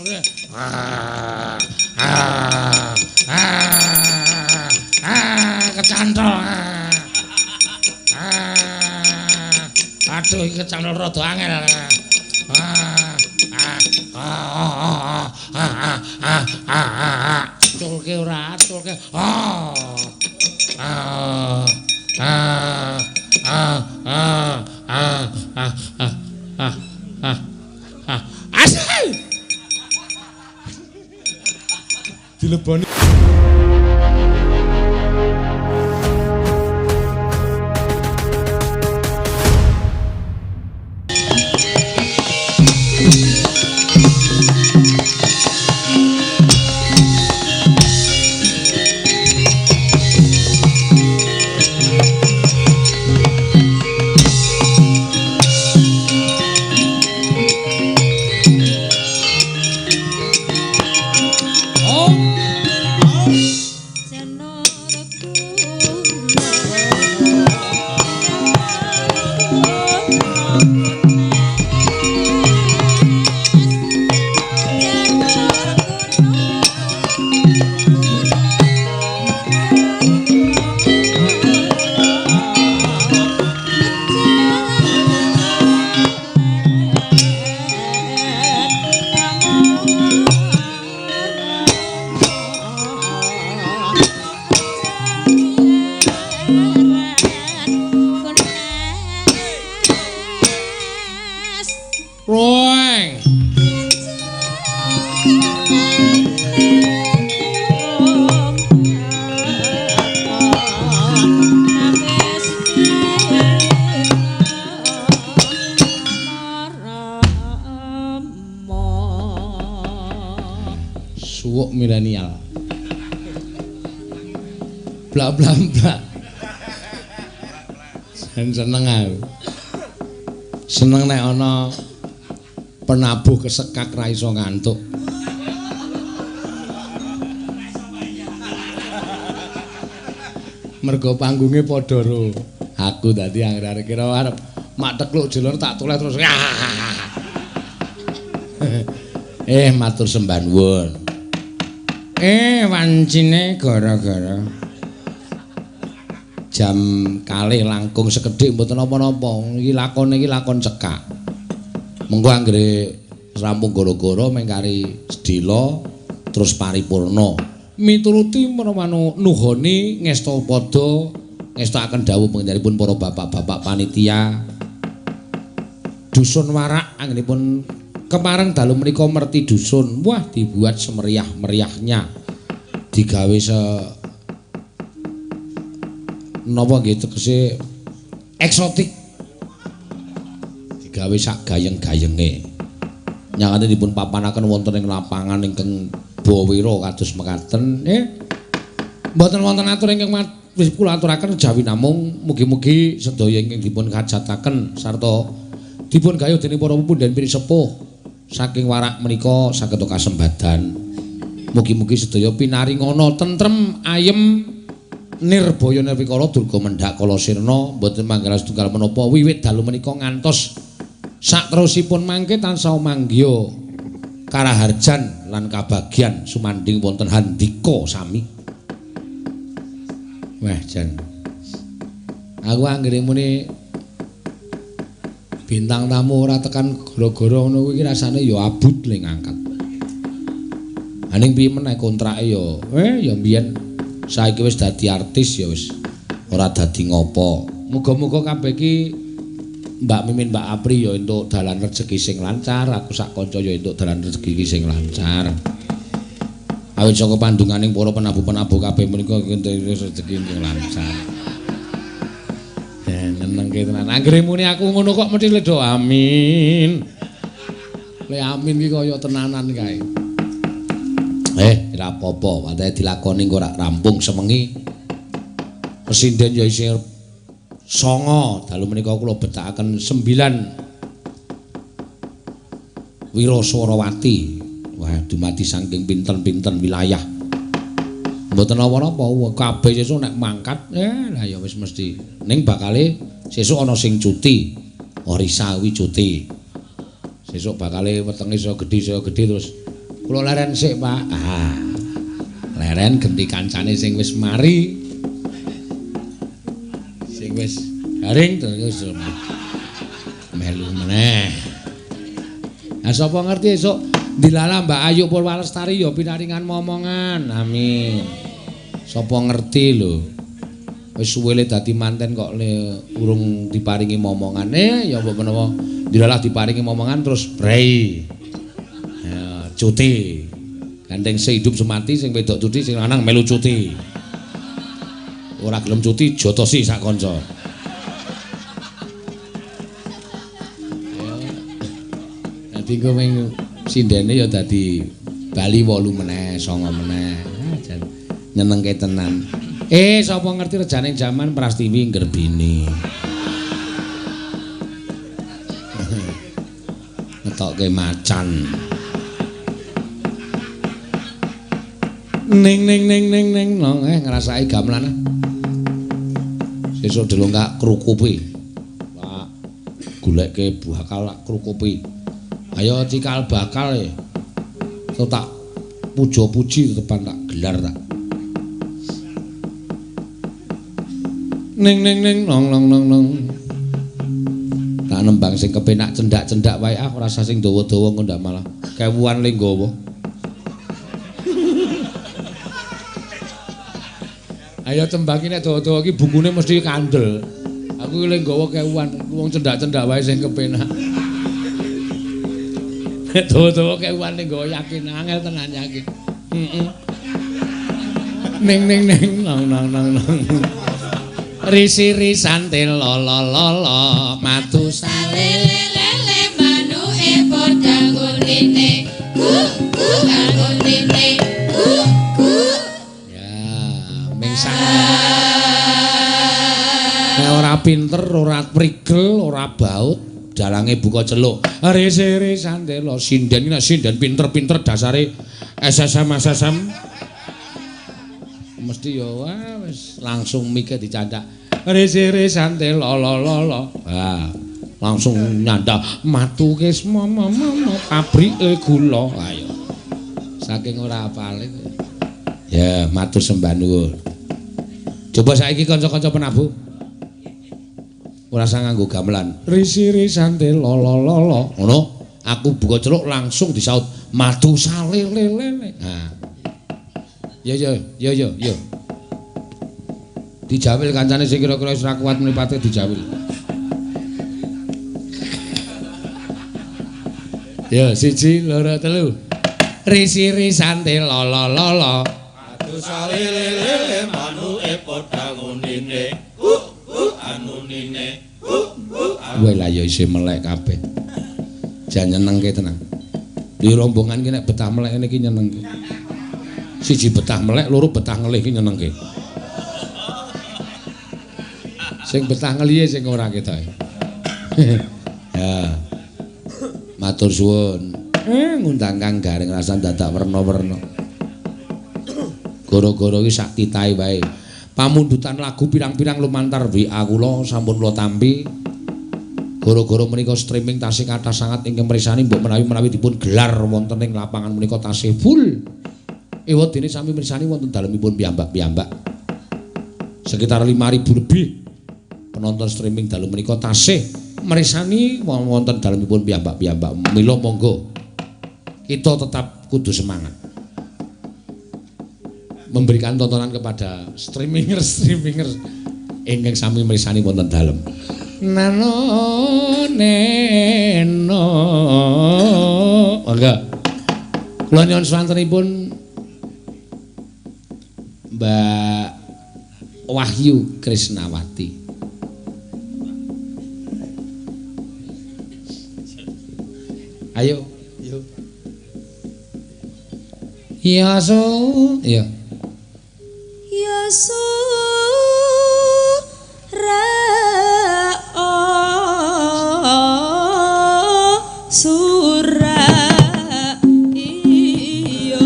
Aculke. Ah. Ah. Ah. Ah, kecantol. Ah. Aduh, iki kecantol rada angel. Ah. Ah. Ah. Ah. Ah. Ah. Ah. Aculke ora, aculke. Ah. Ah. Ah. Ah. Ah. Ah. Ah. Ah. Ah. Ah. Ah. Asal. Dileboni. Suwuk milenial. Blak blak blak. Seneng aku. Seneng nek ana penabuh kesekak ra iso ngantuk. Mergo panggunge padha ro. Aku dadi anggere kira arep mak tekluk jelur tak toleh terus. Matur sembah nuwun. Wancine gara-gara jam kalih langkung sekedhik mboten napa-napa. Iki lakone iki lakon cekak. Mengko anggere rampung gara-gara mengkari sedhela terus paripurna. Mituruti menawa nuhoni ngesta pada ngestakaken dawuh panjenenganipun para bapak-bapak panitia dusun Warak anggenipun kepareng dalu menika merti dusun. Wah, dibuat semeriah-meriahnya. Digawe se napa nggih tegese eksotik. Digawe sak gayeng-gayenge. Nyatane dipun papanaken wonten ing lapangan ingkang bawira kados mekaten. Mboten wonten atur ingkang wis kula aturaken jawi namung mugi-mugi sedaya ingkang dipun kajataken sarta dipun gayuh dening para pepundhen pinisepuh saking Warak menika saged kasembadan. Mugi-mugi sedaya pinaringana tentrem ayem nirbaya nirwikara durga mendhak kala sirna mboten manggala setunggal menapa wiwit dalu menika ngantos sakterusipun mangke tansah manggiya karaharjan lan kabagyan sumandhing wonten handika sami. Wah jan. Aku anggere muni bintang tamu ora tekan gara-gara ngono kuwi rasane ya abut le ngangkat. Aning piye meneh kontrake ya ya mbiyen saiki wis dadi artis ya wis ora dadi ngopo. Muga-muga kabeh iki Mbak Mimin Mbak Apri ya entuk dalan rejeki sing lancar, aku sak kanca ya entuk dalan rejeki sing lancar. Awit saka pandunganing para penabuh-penabuh kabeh menika entuk rejeki sing lancar. Nyenengke tenan. Anggere muni aku ngono kok mesti ledo amin. Le amin ki kaya tenanan kae. Ora apa-apa, wae dilakoni engko ora rampung semengi. Presiden ya isih 9, dalu menika kula betakaken 9 Wiraswarawati. Wah, dumadi saking pinten-pinten wilayah. Mboten napa-napa, kabeh sesuk nek mangkat, lah ya wis mesti. Ning bakale sesuk ana sing cuti. Orisa kuwi cuti. Sesuk bakale wetenge saya gedhe terus Kula leren sik, Pak. Ah. Leren genti kancane sing wis mari. Sing wis garing terus melu meneh. Lah sapa ngerti esuk dilala Mbak Ayu Purwalestari ya pinaringan momongan. Amin. Sapa ngerti lho. Wis suwele dadi manten kok le urung diparingi momongane ya mbok menawa dilalah diparingi momongan terus brei. Ya, cuti. Gandeng sehidup semati sing wedok cuti sing lanang melu cuti. Ora gelem cuti jotosi sak kanca. Dadi engko ming sindene ya dadi bali 8 meneh, 9 meneh. Jan nyenengke tenan. Sapa ngerti rejaning jaman Prastiwi Nggerbini. Ngetokke macan. Ning ning ning ning ning nong ngrasake gamelan. Sesuk delongkak krukupi. Pak goleke bakal lak krukupi. Ayo cikal bakal e. Tak puja-puji tetepan tak gelar tak. Ning ning ning nong nong nong nong. Tak nembang sing kepenak cendak-cendak wae ah ora usah sing dawa-dawa engko ndak malah kewuan le nggawa. Ayo tembang iki nek dawa-dawa iki bukune mesti kandel. Aku le nggawa kewuan wong cendak-cendak wae sing kepenak. Nek dawa-dawa kewuan le nggawa yakin angel tenan yakin. Heeh. Ning ning ning nong nong nong nong. Risi-risante lolo-lolo matu salele-lele manuke padha ngunine ku ku angunine ku ku. Ya ming sang nek ora pinter ora prigel ora baut dalange buka celuk risi-risante lo sinden iki nek sinden pinter-pinter dasare SSM SSM mesti ya wah wis langsung mike dicandak risi-risante lolo-lolo. Ha, langsung nyandak matu kisma mama pabrike gula. Ayo. Saking ora apale. Ya, matur sembah nuwun. Coba saiki kanca-kanca penabuh. Ora usah nganggo gamelan. Risi-risante lolo-lolo. Ngono, aku buka celuk langsung disaut matu salele-lele. Ha. Ya ya ya ya ya. Dijawil kancane sing kira-kira wis ra kuat mripate dijawil. Ya, 1 2 3. Risi-risante lolo-lolo. Matu salele-lele manuke padha ngunine. Ku ku anunine. Ku ku. Wah lah ya isih melek kabeh. Jan nyenengke tenan. Di rombongan ki nek betah melek ngene iki nyenengke. Siji betah melek, loro betah ngelih ki nyenengke. Sing betah ngelihe sing ora ketoke. Ya. Matur suwun. Ngundang Kang Gareng rasan dadak werna-werna. Gara-gara iki sak titahe wae. Pamundutan lagu pirang-pirang lumantar WA kula sampun kula tampi. Gara-gara menika streaming tasih kathah sangat ingkang mrisani mbok menawi-menawi dipun gelar wonten ing lapangan menika tasih full. Ewadene sami mirsani wonten dalemipun piyambak-piyambak. Sekitar 5.000 lebih penonton streaming dalu menika tasih mirsani wonten dalemipun piyambak-piyambak. Mila monggo kita tetap kudu semangat. Memberikan tontonan kepada streaminger-streaminger ingkang sami mirsani wonten dalem. Nano neno. Monggo. Kula nyuwun swantenipun Mbak Wahyu Krisnawati. Ayo, yo. Ya so, ya. Ya so ra o sura iyo.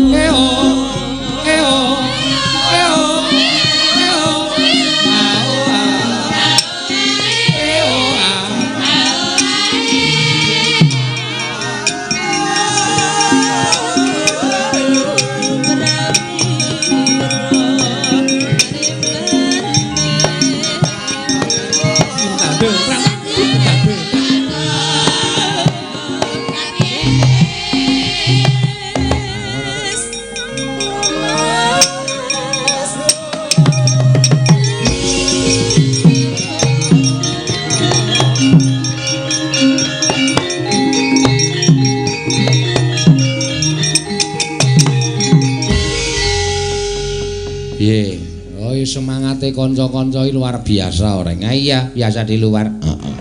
Piye? Oh, semangate kanca-kanca iki luar biasa ora? Iya, biasa di luar. Heeh.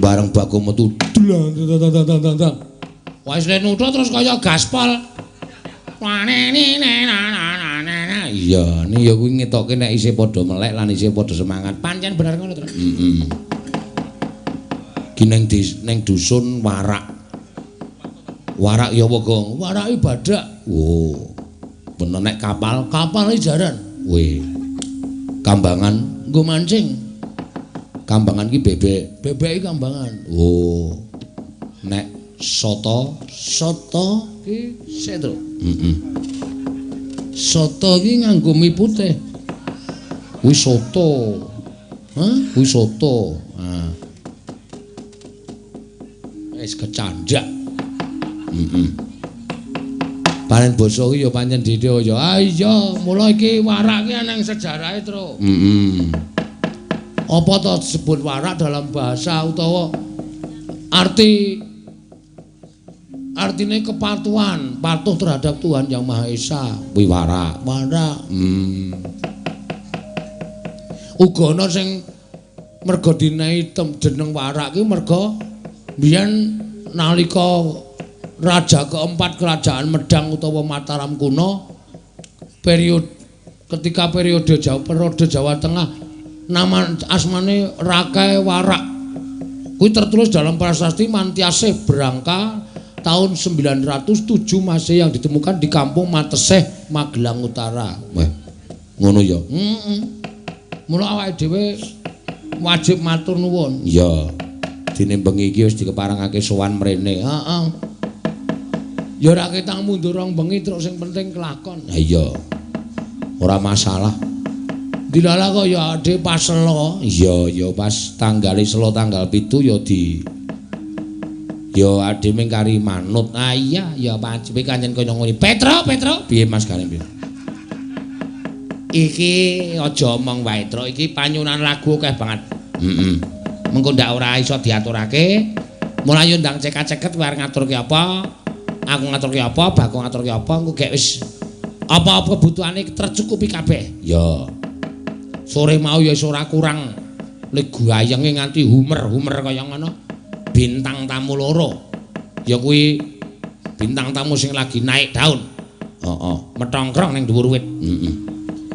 Bareng Bagong metu dlang dang dang. Wah, wis nuthuk terus kaya gaspol. Iya, ni ya kuwi ngetoke nek isih padha melek lan isih padha semangat. Pancen bener ngono, Tru. Heeh. Ki ning dusun Warak. Warak ya apa, Gong? Warak iki badak. Oh. Bener nek kapal, kapal iki jaran. Weh. Kambangan nggo mancing. Kambangan ki bebek, bebek iki kambangan. Oh. Nek soto, soto ki sik, Tru. Heeh. Soto iki nganggo mie putih. Kuwi soto. Hah? Kuwi soto. Ah. Wis kecandak. Heeh. Panen basa iki ya pancen dhewe ya. Ah iya, mula iki warak iki ana sejarahe, Tru. Heeh. Apa to disebut warak dalam bahasa utawa arti artine kepatuhan, patuh terhadap Tuhan Yang Maha Esa. Kuwi warak. Warak. Uga ana sing merga dinehi jeneng warak ki merga biyen nalika raja keempat kerajaan Medang utawa Mataram kuno, periode ketika periode Jawa, periode Jawa Tengah, nama asmane Rakai Warak. Kuwi tertulis dalam prasasti Mantyasih Brangka tahun 907 Masehi yang ditemukan di kampung Mateseh, Magelang Utara. Wah, ngono ya. Heeh. Mula awake dhewe wajib matur nuwun. Iya. Dene bengi iki wis dikeparengake sowan mrene. Heeh. Ya ora ketang mundur rong bengi truk sing penting kelakon. Ha iya. Ora masalah. Dilala kok ya ade pas selo. Iya, ya pas tanggale selo tanggal 7 ya di ya ade ming kari manut. Ah iya, ya wajibe kancen kaya ngono. Petro, Petro. Piye Mas Gareng piye? Iki aja omong wae, Tru. Iki panyunan lagu akeh banget. Heeh. Mengko ndak ora iso diaturake. Mulai yo ndang cekak-ceket arep ngaturke apa? Aku ngaturke apa, Bagong ngaturke apa, engko gek wis apa-apa kebutuhane tercukupi kabeh. Ya. Sore mau ya wis ora kurang legayenge nganti humer-humer kaya ngono. Bintang tamu loro. Ya kuwi bintang tamu sing lagi naik daun. Heeh, metongkrong ning dhuwur wit. Heeh.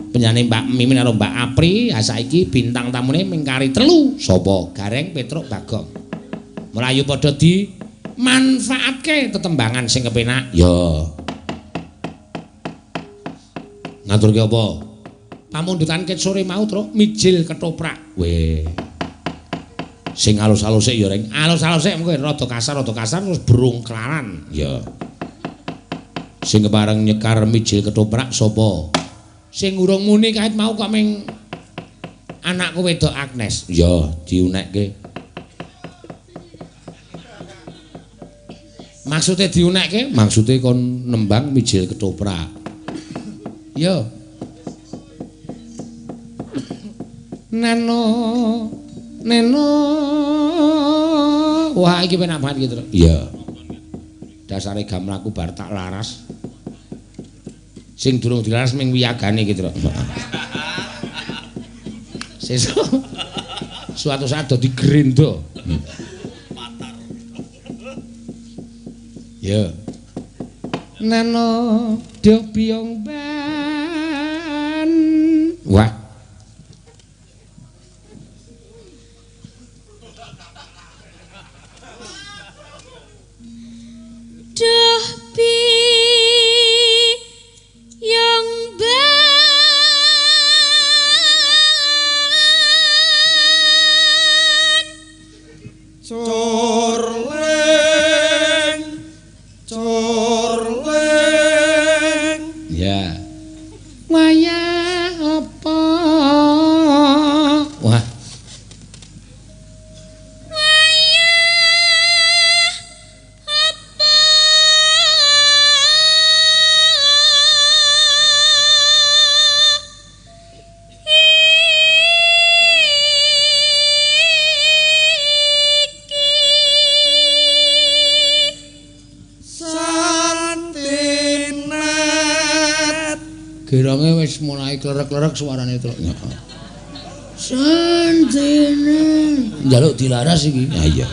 Penjane Mbak Mimin karo Mbak Apri, ha saiki bintang tamune ming kari 3. Sapa? Gareng, Petruk, Bagong. Mlayu padha di manfaatke tetembangan sing kepenak. Ya. Ngaturke apa? Pamundutan ket sore mau, Truk, mijil ketoprak. Weh. Sing alus-alus sik ya, Reng. Alus-alus sik mengko rada kasar terus brongklaran. Ya. Sing kepareng nyekar mijil ketoprak sapa? Sing urung muni kait mau kok ming anakku wedok Agnes. Ya, diunekke. Maksude diunekke? Maksude kon nembang mijil ketoprak. Yo. Neno, neno. Wah, iki penak banget iki, Tru. Iya. Dasare gamlaku bar tak laras. Sing durung dilaras ming wiyagane iki, Tru. Sesuk suatu saat dadi grendo. Ya. Nano do biyong ban. Wah. Duh biyong ban. Corleng, corleng. Ya. Wayah apa? Geronge wis mulai klerek-klerek suarane truk. Santine njaluk dilaras iki. Ha iya.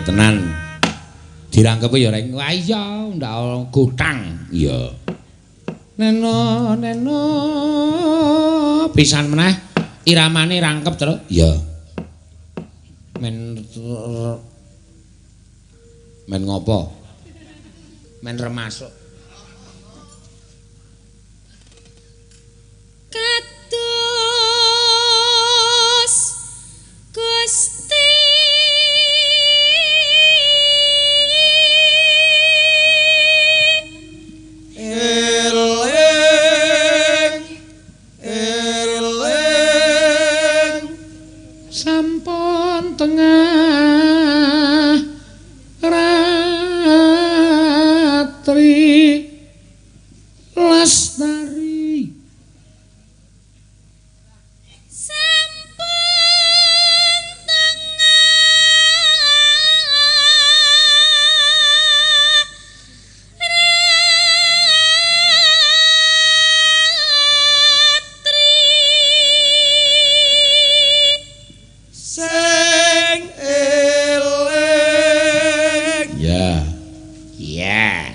Tenan dirangkepe ya reng. Wah iya ndak gotang. Iya. Neno neno pisan meneh iramane rangkep terus. Iya. Men men ngopo? Men remasuk. Kados Gusti sampun tengah ratri lestari sampun tengah ratri sing eling. Ya. Ya.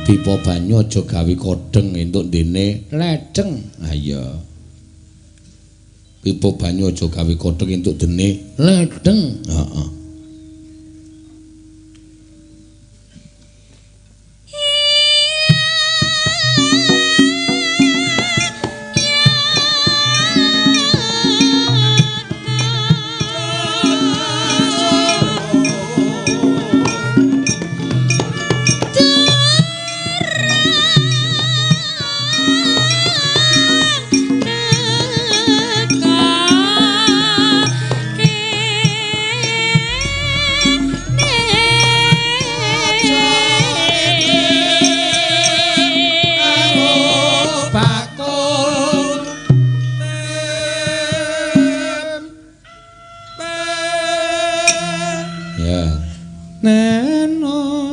Pipa banyu aja gawe kodheng entuk dene ledeng. Ha iya. Pipa banyu aja gawe kodheng entuk dene ledeng. Heeh. Ya. Neno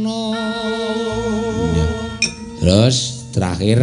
Laksmana. Ya. Terus terakhir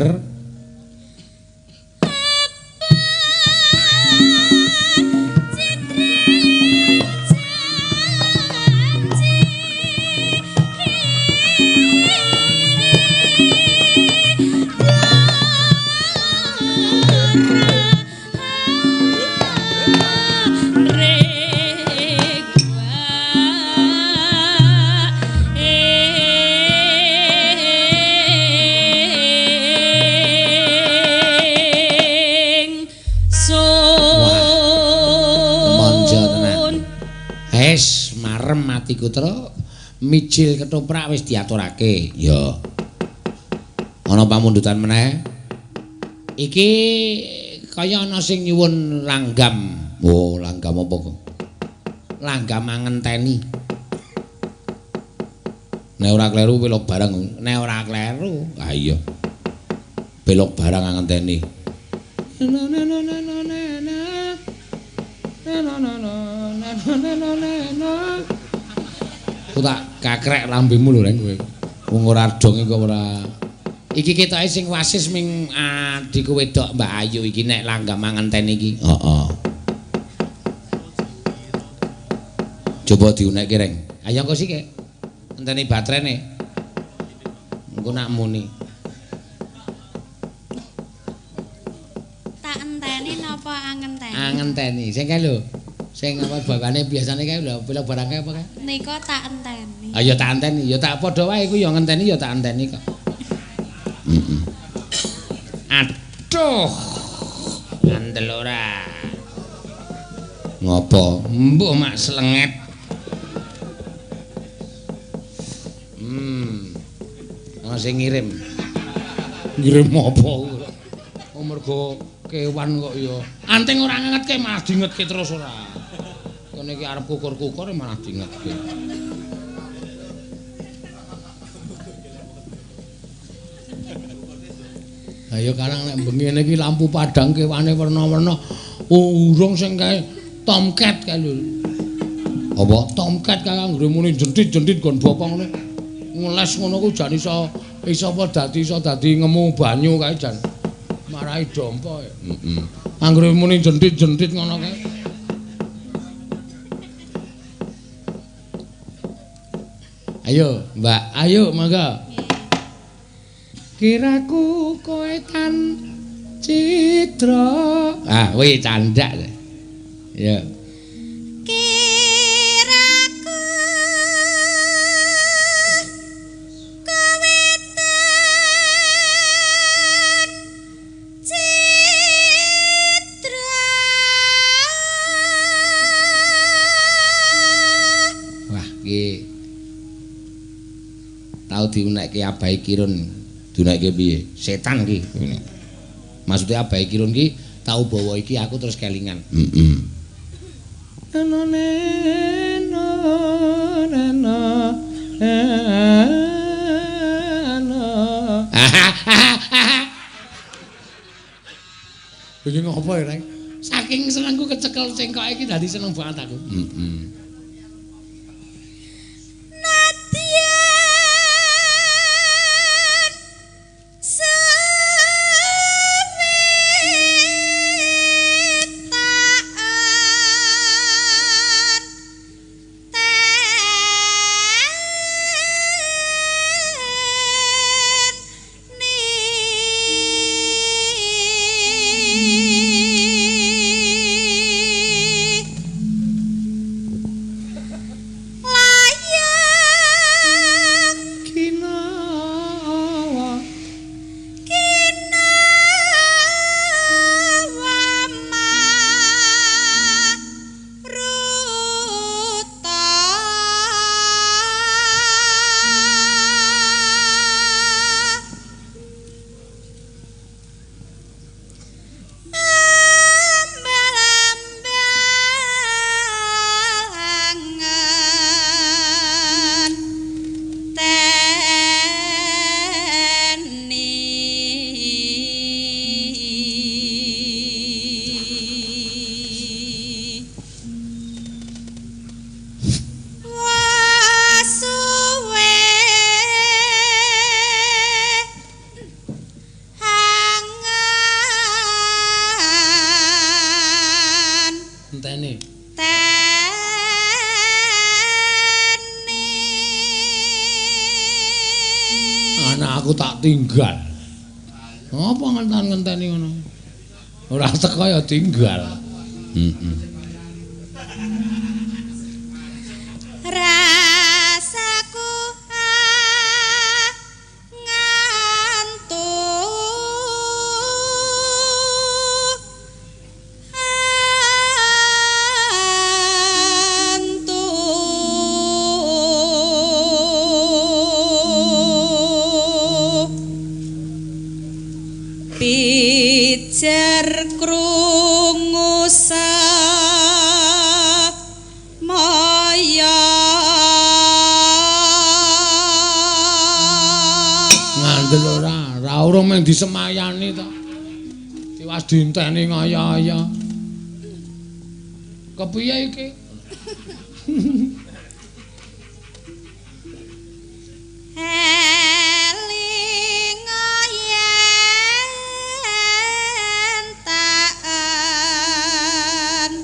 Putra mijil ketoprak wis diaturake. Ya. Ana pamundutan meneh. Iki kaya ana sing nyuwun langgam. Oh, langgam apa kok? Langgam ngenteni. Nek ora kleru belok barang. Nek ora kleru, ah iya. Belok barang ngenteni. Aku tak kakrek lambemu lho Reng kowe. Wong ora dong kok ora. Iki ketoke sing wasis ming adhiku wedok Mbak Ayu iki nek langgam ngenteni iki. Heeh. Coba diunekke Reng. Ayo engko sik. Enteni baterene. Engko nak muni. Tak enteni napa angenteni? Angenteni. Sing kae lho. Sing apa bawane biasane kae lho, pilok barang kae apa kae? Nika tak enteni. Ah ya tak enteni, ya tak padha wae iku ya ngenteni ya tak enteni kok. Heeh. Aduh. Ngandel ora. Ngopo? Mbuh mak slenget. Ana sing ngirim. Ngirim apa? Oh mergo kewan kok ya. Anting ora ngengetke malah dingetke terus ora. Kene iki arep kukur-kukur malah dingetke. Ayo karang nek bengi ngene iki lampu padhang kewane werna-werna. Oh, urung sing kae tomcat kae lho. Apa? Tomcat kae anggere muni jentit-jentit nggon bokong ngene. Ngeles ngono ku jan iso iso apa dadi iso dadi ngemu banyu kae jan. Marahi dompa. Heeh. Anggere muni jentit-jentit ngono kae. Ayo, Mbak, ayo mangga. Kiraku kowe tan citra. Ah, kuwi candak. Ya. Kiraku kowe tan citra. Wah, iki tau diunekke Abai Kirun. Diunekke piye? Setan iki. Maksudnya Abai Kirun ki tau bawa iki aku terus kelingan. Heeh. Iki ngopo ya, Reng? Saking senengku kecekel cengkoke iki dadi seneng banget aku. Heeh. Anak aku tak tinggal. Ngapa ngenten-ngenteni ngono? Ora teko ya tinggal. Heeh. Rasaku ngantuk antuk pijer krungu maya. Ngandel ora, ora urung mung disemayani to. Tiwas dienteni ngaya-aya. Kepiye iki? Eling yen tak enteni.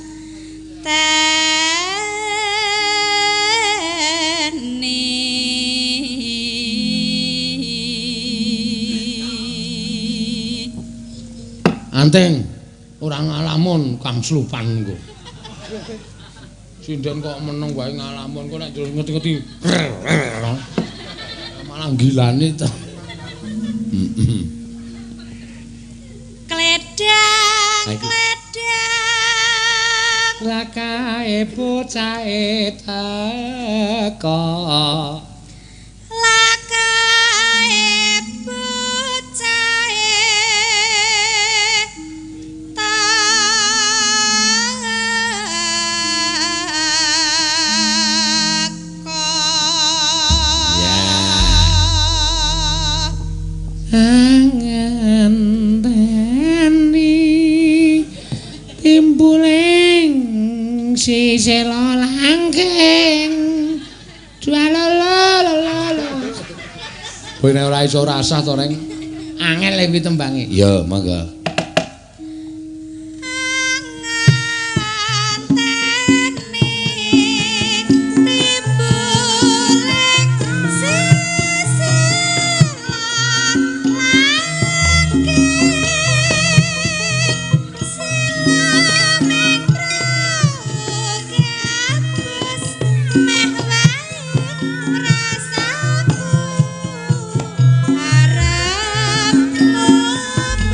Anting ora ngalamun kang slupan engko. Sinden kok meneng wae ngalamun kok nek ngerti-ngerti malah gilane to. Heeh. Kledang kledang lakae bocahe teka. Lakae bocahe teka. Ya. Angenteni timbuling sisela langking dwalalala. Kowe nek ora iso rasah to, Reng. Angel kuwi tembange. Iya, monggo. Angenteni timbuling sisela langking silaming gabus meh wae rasaku arep lupus.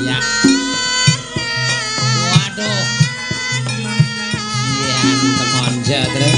Ya. Waduh. Iya, temonja, Trek.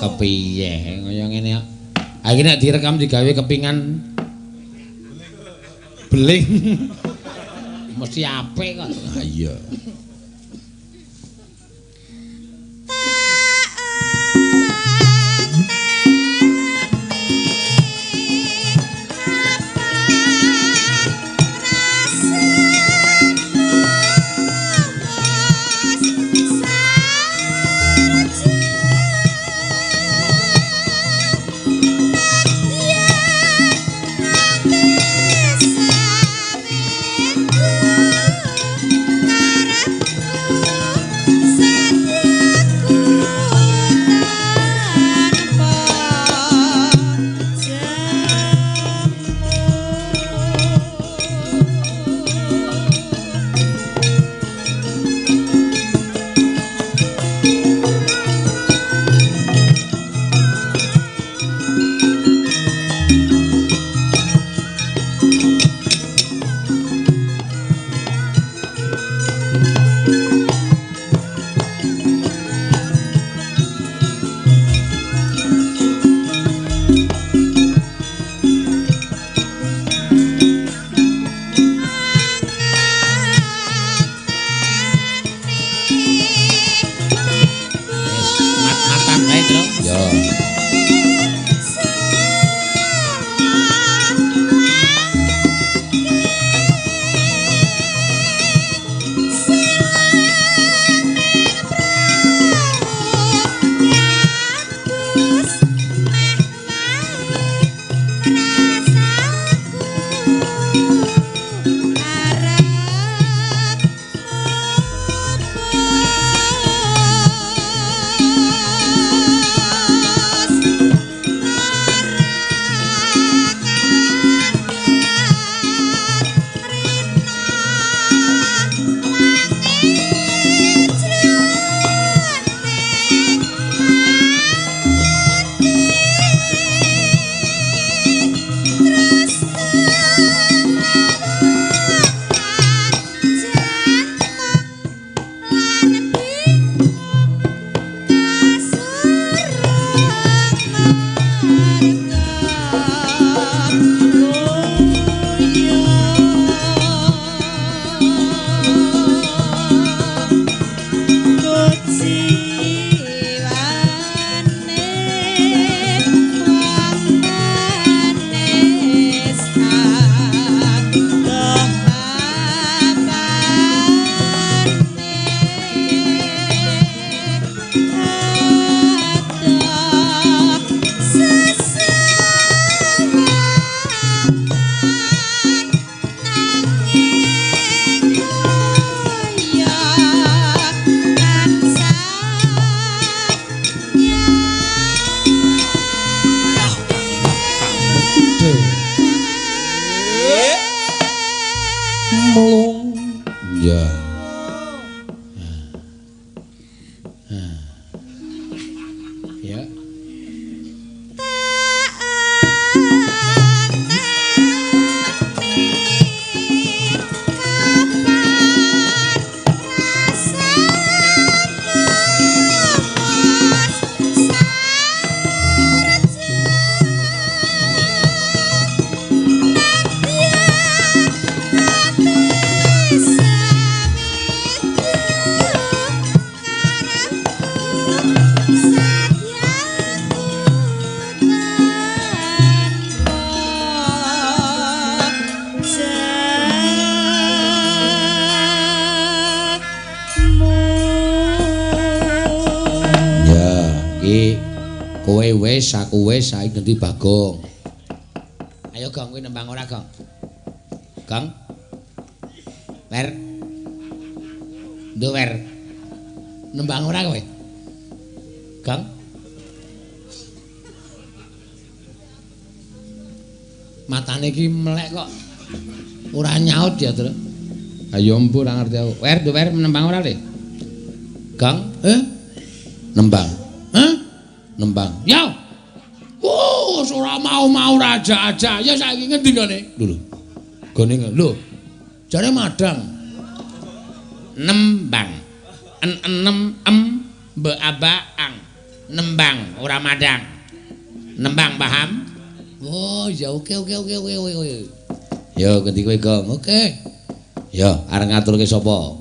Kepiye kaya ngene kok. Ha iki nek direkam digawe kepingan beling. Mesti apik kok. Ha iya. Yeah. Kuciwane wong manis adoh papane adoh sesawangan nanging kaya tansah Melung. Ya. Ya. Ya, iki kowe wis, aku wis, saiki ganti Bagong. Ayo Gong, kowe nembang ora, Gong? Gong. Wer. Nduk wer. Nembang ora kowe? Gong. Matane iki melek kok. Ora nyaut ya, Tru. Ayo mbuh ora ngerti aku. Wer, nduk wer nembang ora le? Gong, eh? Nembang. Hah? Nembang. Ya. Oh, ora mau-mau raja aja. Ya saiki ngendi gone? Lho lho. Gone lho. Jare madang. Nembang. En enem em be aba ang. Nembang ora madang. Nembang paham? Oh, ya oke oke oke oke oke. Ya ganti kowe, Gong. Oke. Ya, arep ngaturke sapa?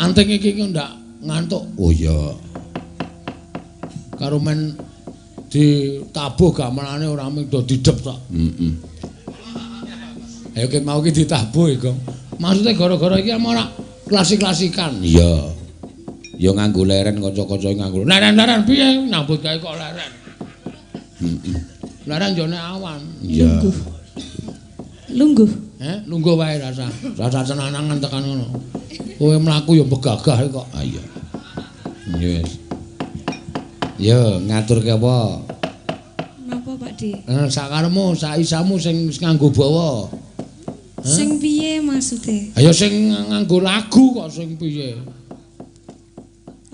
Anting iki ndak ngantuk. Oh iya. Karo men ditabuh gamelane ora mung do didep tok. Heeh. Ayo ki mau ki ditabuh iki, Gong. Maksude gara-gara iki ora klasik-klasikan. Iya. Ya nganggo leren kanca-kanca nganggo. Leren-leren piye nyambut gawe kok leren. Heeh. Leren yo nek awan. Iya. Lungguh. Eh, lungguh wae rasa. Rasa cenanangan tekan ngono. Kowe mlaku ya begagah kok. Ah iya. Yes. Yo ngaturke apa? Napa, Pak De? Sakaremu, saisamu sing nganggo bawa. Sing piye maksude? Ayo sing nganggo lagu kok sing piye?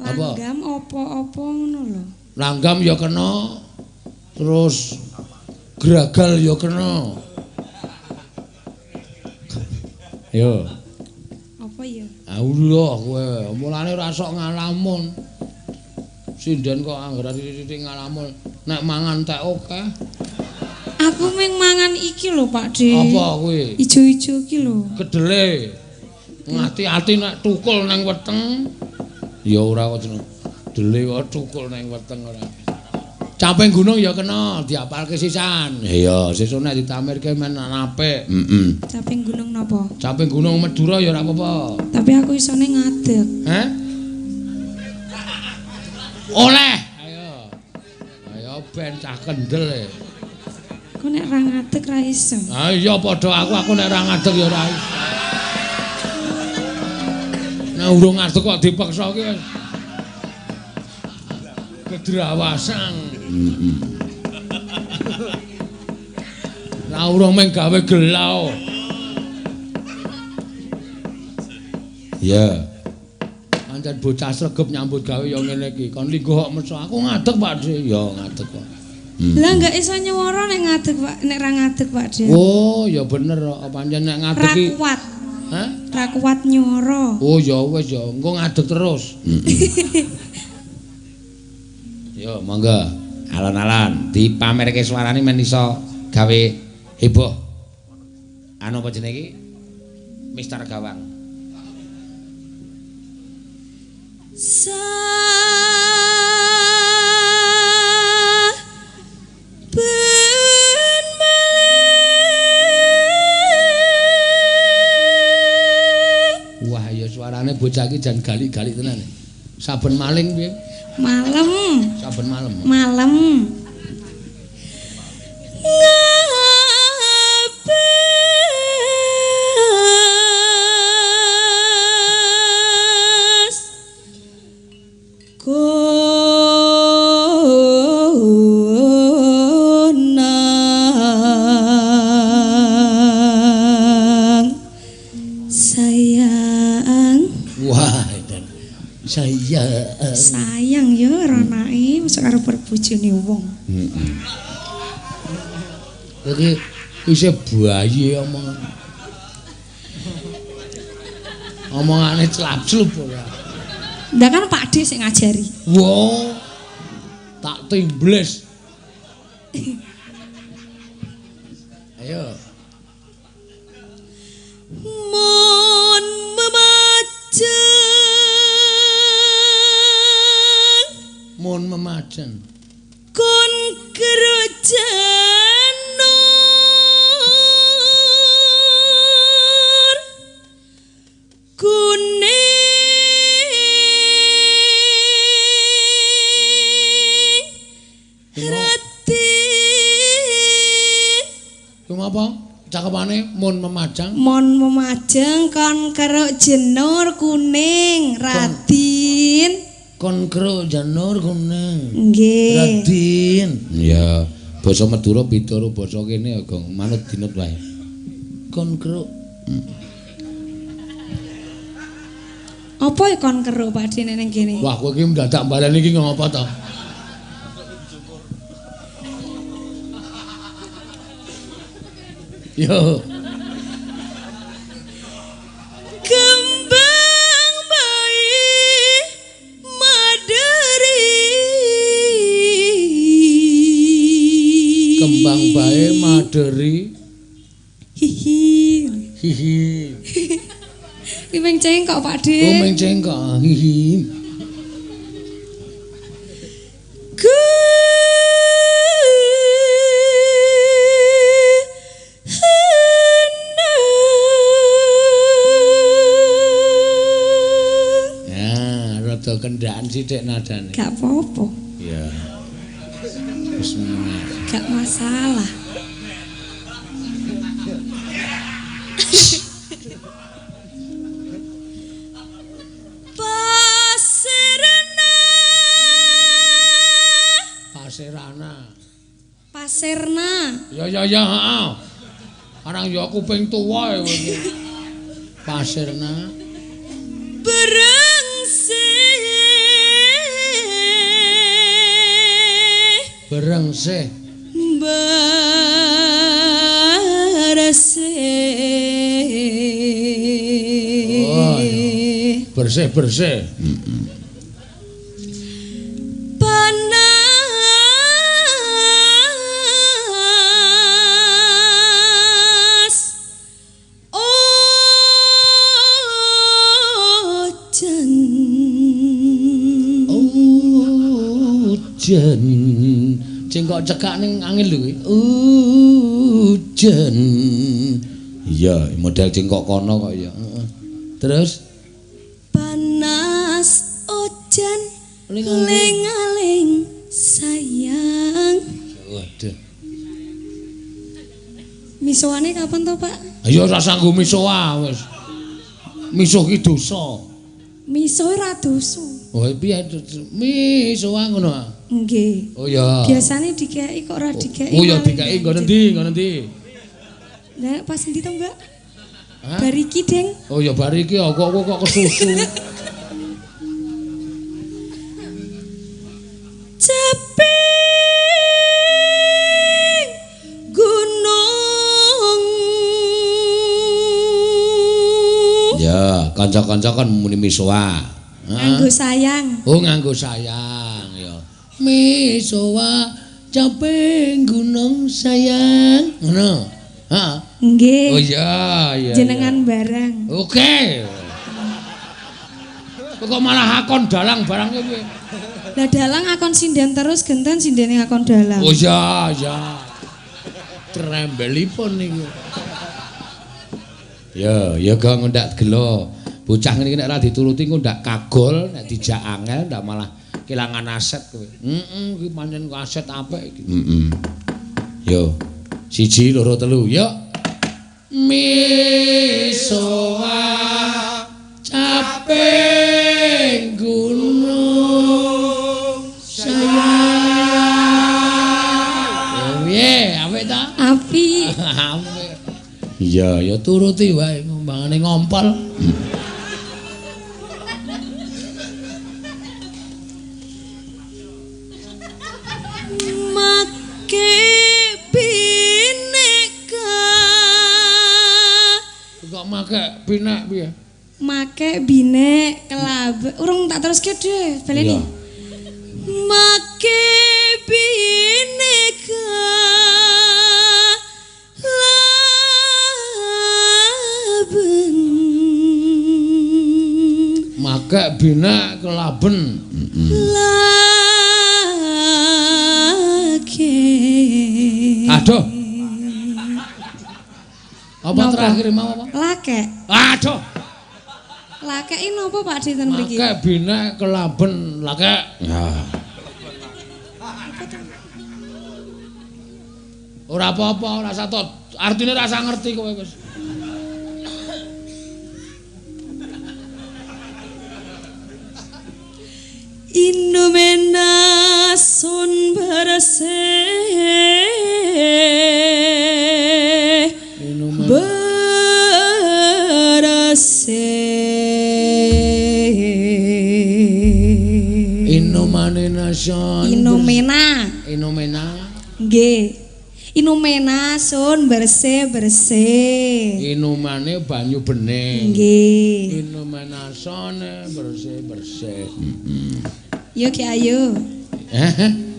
Apa? Langgam apa-apa ngono lho. Langgam ya kena. Terus gragal ya kena. Yo. Apa ya? Allah kowe, mulane ora sok ngalamun. Sinden kok anggere titik-titik ngalamun, nek mangan tek akeh. Aku mung mangan iki lho, Pak De. Apa kuwi? Ijo-ijo iki lho. Kedele. Ngati-ati nek tukul nang weteng. Ya ora kok jeneng. Dele kok tukul nang weteng ora. Caping gunung ya kena diapalke sisan. Iya, sesuk nek ditamirke men apik. Heeh. Caping gunung napa? Caping gunung Madura ya ora apa-apa. Tapi aku isone ngadeg. Hah? Oleh. Ayo. Ayo ben cah kendel e. Aku nek ra ngadeg ra iso. Ha iya padha aku nek ra ngadeg ya ora iso. Nek urung ngadeg kok dipaksa ki wis kedrawasan. Heeh. Lah urung mung gawe gelau. Ya. Pancen bocah sregep nyambut gawe ya ngene iki. Kon lingguh kok meso. Aku ngadeg, Pak De. Ya ngadeg kok. Lah enggak iso nyuwara nek ngadeg, Pak, nek ra ngadeg, Pak De. Oh, ya bener kok pancen nek ngadeg iki. Ra kuat. Hah? Ra kuat nyuwara. Oh, ya wis ya, engko ngadeg terus. Yo, monggo. Alon-alon dipamerke suarane men iso gawe heboh. Anu apa jenenge iki? Mister Gawang. Saben malam. Wah, ya suarane bocah iki jan galik-galik tenan. Saben maling piye? Malam. Saben malam. Malam. Ngabes konang sayang. Wah, dan sayang. Sayang ya ranake mosok karo bojone wong. Heeh. Iki isih bayi omongan. Omongane celap-celup ora. Ndak kan Pak D sing ngajari. Wah. Tak timbles. Ayo. Mun memajeng. Mun memajeng. Kon kerojan nur kuning radin. Kuwi apa? Cakepane mun memajang. Mun memajeng kon keruk jenur kuning radin. Kon keruk janur kuning. Nggih. Radin. Iya, basa Madura beda karo basa kene ya, Gong. Manut dinut wae. Kon keruk. Apa ya kon keruk Pak Dene ning kene? Wah, kowe iki ndadak mbaleni iki ngopo to? Yo. Kembang bayi maderi. Kembang bae maderi. Hihi. Hihi. Iki meng cengkok Pak De. Oh, meng cengkok. Hihi. Kendaan sithik nadane. Gak apa-apa. Iya. Wis gak masalah. Pasirna. Pasirana. Pasirna. Ya ya ya, heeh. Arang ya kuping tuwa ya kowe iki. Pasirna. Berengsih. Bersih. Oh, iya. Bersih bersih. Panas ojen. Ojen. Cengkok cekak ning angin lho kuwi. Ujen. Iya, model cengkok kono kok ya. Heeh. Terus panas ojan ling-aling sayang. Waduh. Misoane kapan to, Pak? Ayo ora sanggo misoa wis. Miso ki dosa. Miso ora dosa. Oh, piye misoa ngono ah? Nggih. Oh ya. Biasane dikeki kok ora dikeki. Oh ya dikeki nggon endi? Nggon endi? Lah pas endi to, Mbak? Bar iki, Deng. Oh ya bar iki kok kok kesusu. Ceping gunung. Ya, kanca-kanca kan muni misoa. Nganggo sayang. Oh, nganggo sayang ya. Misoa caping gunung sayang. Ngono. Heeh. Nggih. Oh iya, iya. Jenengan barang. Oke. Kok malah akon dalang barang piye? Lah dalang akon sinden terus genten sindene akon dalang. Oh iya, iya. Trembelipun niku. Ya, ya gak ngendak gelo. Bocah ngene iki nek ora dituruti engko ndak kagol, nek dijak angel ndak malah kelangan aset kowe. Heeh, iki pancen aset apik iki. Heeh. Yo. 1 2 3, yo. Misoa caping gunung saya. Piye, apik ta? Apik. Apik. Iya, ya turuti wae ngombangane ngompol. Make bineka. Kok make binek piye? Make binek kelab. Urung tak teruske deh, baleni. Make bineka laben. Make binek kelaben. Lake. Aduh. Apa terakhir mau apa? Lake. Aduh. Lake ini napa Pak Dinten mriki? Make binek kelaben lake. Ya. Ora apa-apa, ora satot. Artine ora usah ngerti kowe wis. Inumena sun bersih. Bersih. Inumane nason. Inumena. Inumena. Nggih. Inumena sun bersih bersih. Inumane banyu bening. Nggih. Inumena sone bersih bersih. Yo Ki Ayu.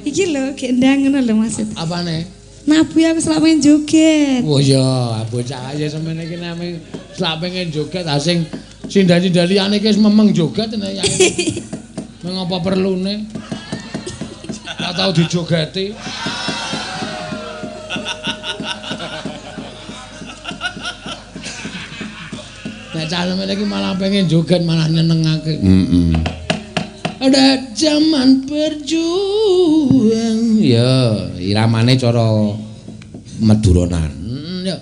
Iki lho ki ndang ngono lho maksud. Apane? Nabu aku selak pengen joget. Oh iya, bocah aja semene iki nek selak pengen joget ha sing sindan-sindan liyane iki wis memeng joget nek ya. Mengapa perlune? Ora tau dijogeti. Nek cah semene iki malah pengen joget malah nyenengake. Heeh. Ada zaman berjuang. Ya, iramane cara Maduronan. Yo.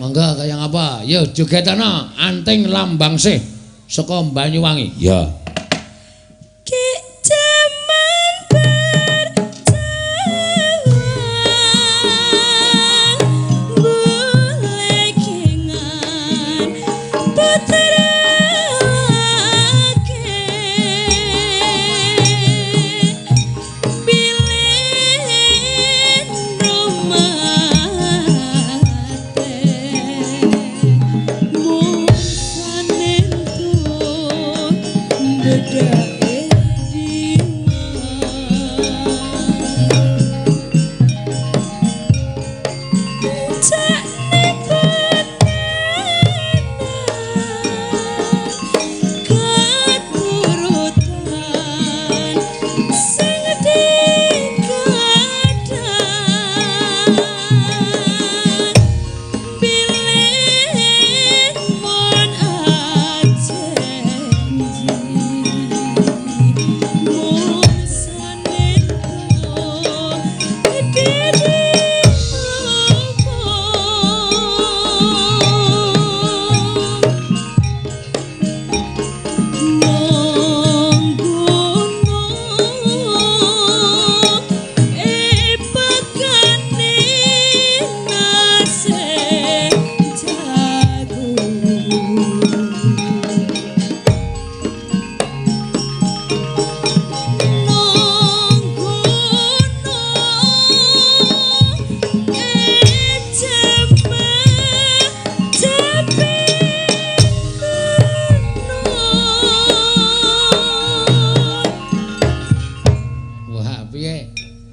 Monggo kaya ngapa? Yo jogetana anting lambang sih saka Banyuwangi. Ya. Ki jaman berjuang bulekingan putra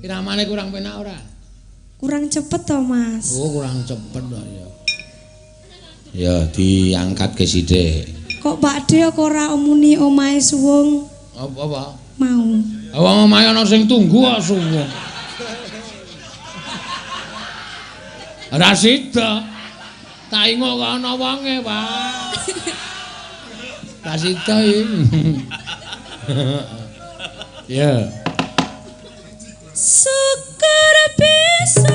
Iramane kurang penak ora? Kurang cepet to, Mas. Oh, kurang cepet to ya. Ya diangkat ke sithik. Kok Pak De kok ora muni omahe suwung? Apa-apa? Mau. Wong omahe ana sing tunggu kok suwung. Ora sida. Tak inguk kok ana wonge, Pak. Ora sida iki. Ya. Syukur bisa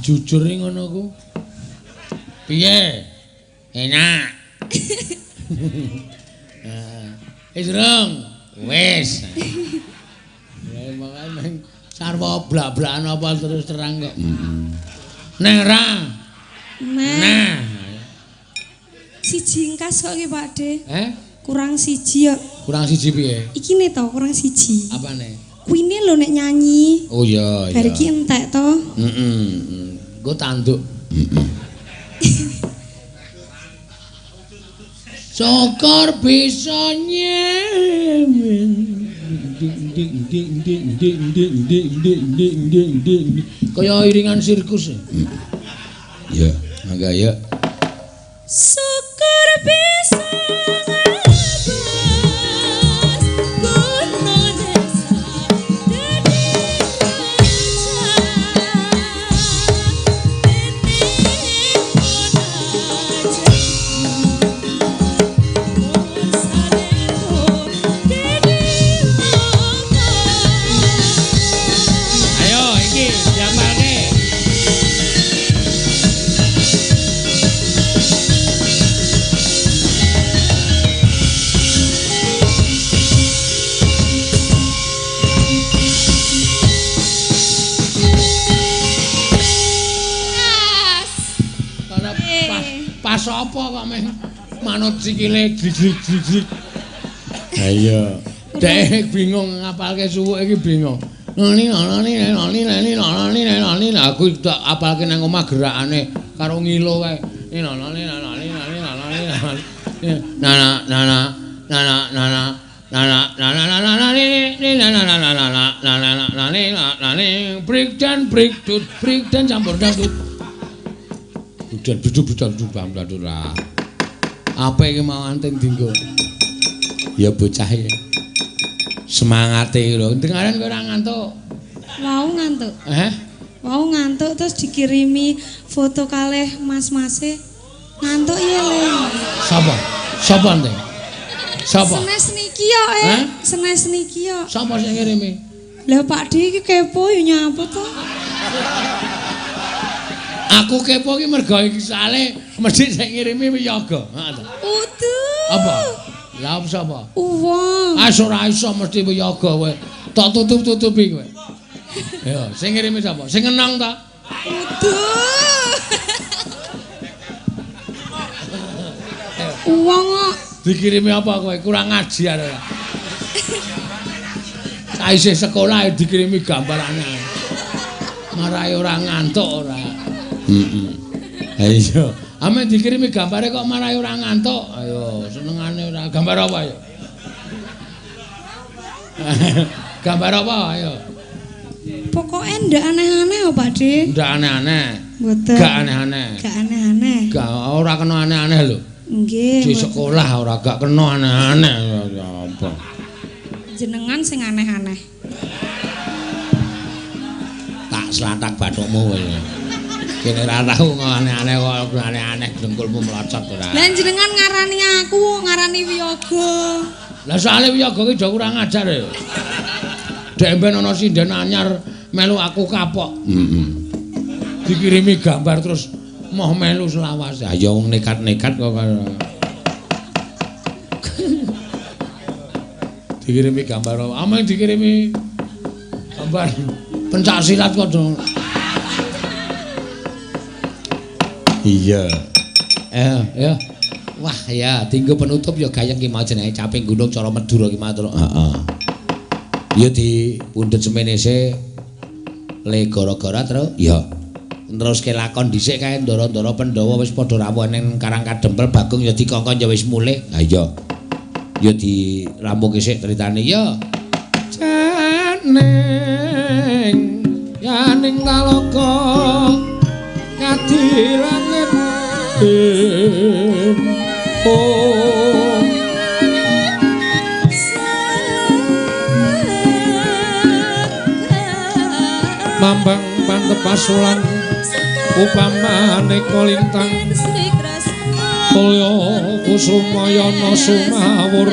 Jujur ning ngono ku. Piye? Enak. Wis rong. Wis. Ya makane sarwa blak-blakan apa terus terang kok. Neng ra. Nah. Siji engkas kok iki Pak De. Eh? Kurang siji kok. Kurang siji piye? Iki ne to kurang siji. Apane? Kuine lho nek nyanyi. Oh iya, iya. Bar iki entek to. Heeh. Engko tanduk. Syukur bisa nyemen. Ding ding ding ding ding ding ding ding ding ding ding. Kaya iringan sirkus. Ya, mangga ya. Syukur bisa Apa kok meh manut sikile drik-drik-drik. Ha iya. Dek bingung ngapalke suwuk iki bingung. Nani nani nani nani nani nani aku tak apalke nang omah gerakane karo ngilo kae. Nani nani nani nani nani nana nana nana nana nana nana nana nana nana nana nana nana nana break dan break dut break dan campur dangdut. Udan duduk duduk bam duduk lah. Apa iki mau anting dinggo? Ya bocah iki. Semangate lho. Dengaren kowe ora ngantuk. Wau ngantuk. Eh? Wau ngantuk terus dikirimi foto kalih mas-mase. Ngantuk ya le. Sapa? Sapa anting? Sapa? Senes niki. iki yo, Senes niki yo. Sapa sing ngirimi? Lah Pak D iki kepo yo nyapa to? Aku kepo ki mergo iki sale mesti sing ngirimi wiyaga. Heeh to. Udu. Apa? Lah sapa? Uwong. Ah ora iso mesti wiyaga kowe. Tok tutup-tutupi kowe. Yo, sing ngirimi sapa? Sing ngenong ta? Udu. Uwong kok. Dikirimi apa kowe? Kurang ajar ora. Saisih sekolah dikirimi gambarane. Marai ora ngantuk ora. Heeh. Ha iya. Ame dikirimi gambare kok marai ora ngantuk. Ayo, senengane ora. Gambar apa ayo? Gambar apa ayo? Pokoke ndak aneh-aneh kok, Pak De. Ndak aneh-aneh. Mboten. Gak aneh-aneh. Gak aneh-aneh. Gak ora kena aneh-aneh lho. Nggih. Di sekolah ora gak kena aneh-aneh ya apa. Jenengan sing aneh-aneh. Tak selatak bathukmu kowe. Kene ora tau aneh-aneh kok aneh-aneh dengkulmu melocot ora. Lah jenengan ngarani aku, ngarani wiyaga. Lah soalé wiyaga ki do kurang ajar ya. Dek mben ana sinden anyar melu aku kapok. Heeh. Dikirimi gambar terus moh melu selawase. Ha ya wong nekat-nekat kok. Dikirimi gambar apa? Ameng dikirimi gambar pencak silat kok. Iya. Ya. Wah ya, dinggo penutup ya gayeng ki mau jenenge caping gunung cara Madura ki mau. Heeh. Ya dipundhut semene se le gara-gara terus ya. Neruske lakon dhisik kae ndara-ndara Pandhawa wis padha rawuh ning Karang Kadempel Bagong ya dikongkon ya wis mulih. Ha iya. Ya dirampungke sik critane ya. Janing yaning talaga ngadi langit oh mambang pantep pasulan upamane kolintang mulya kusumayana sumawur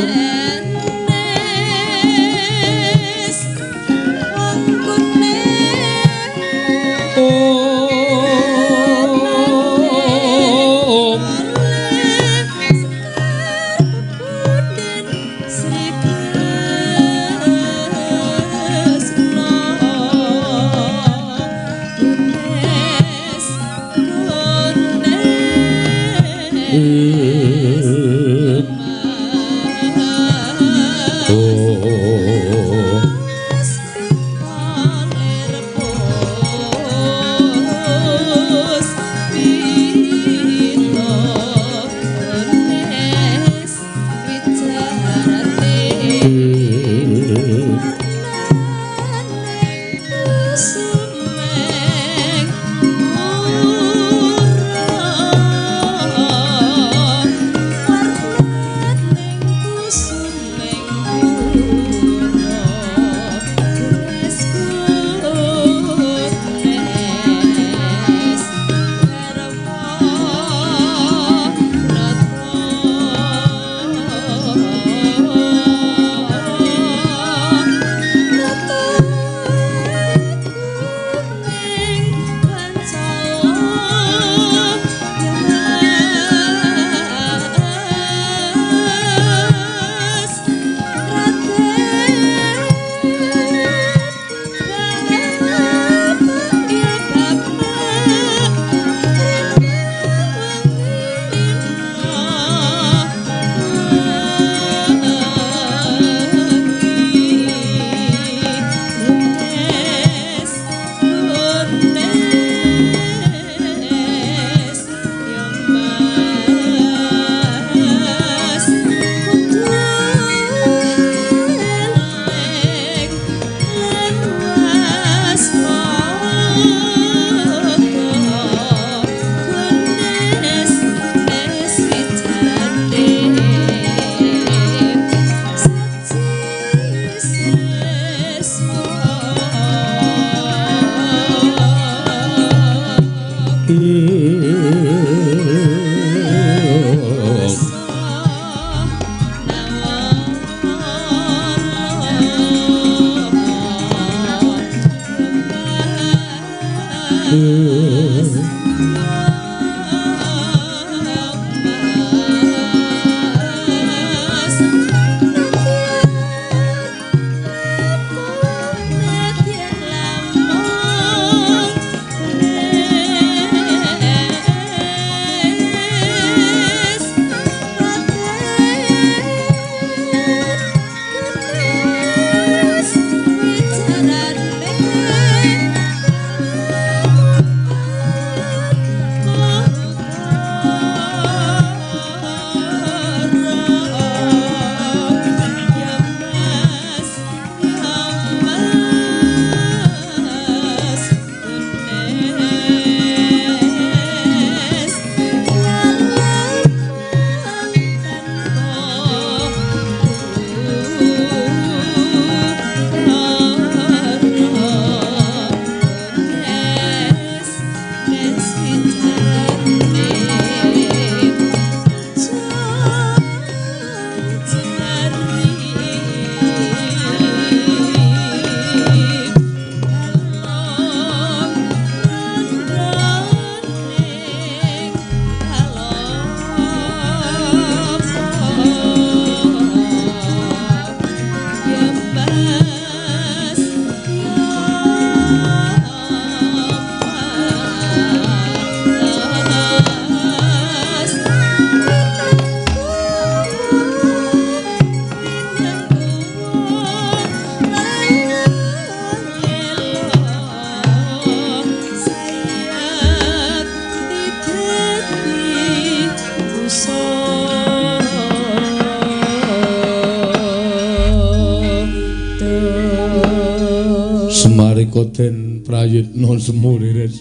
Semarika den prayitna semuriris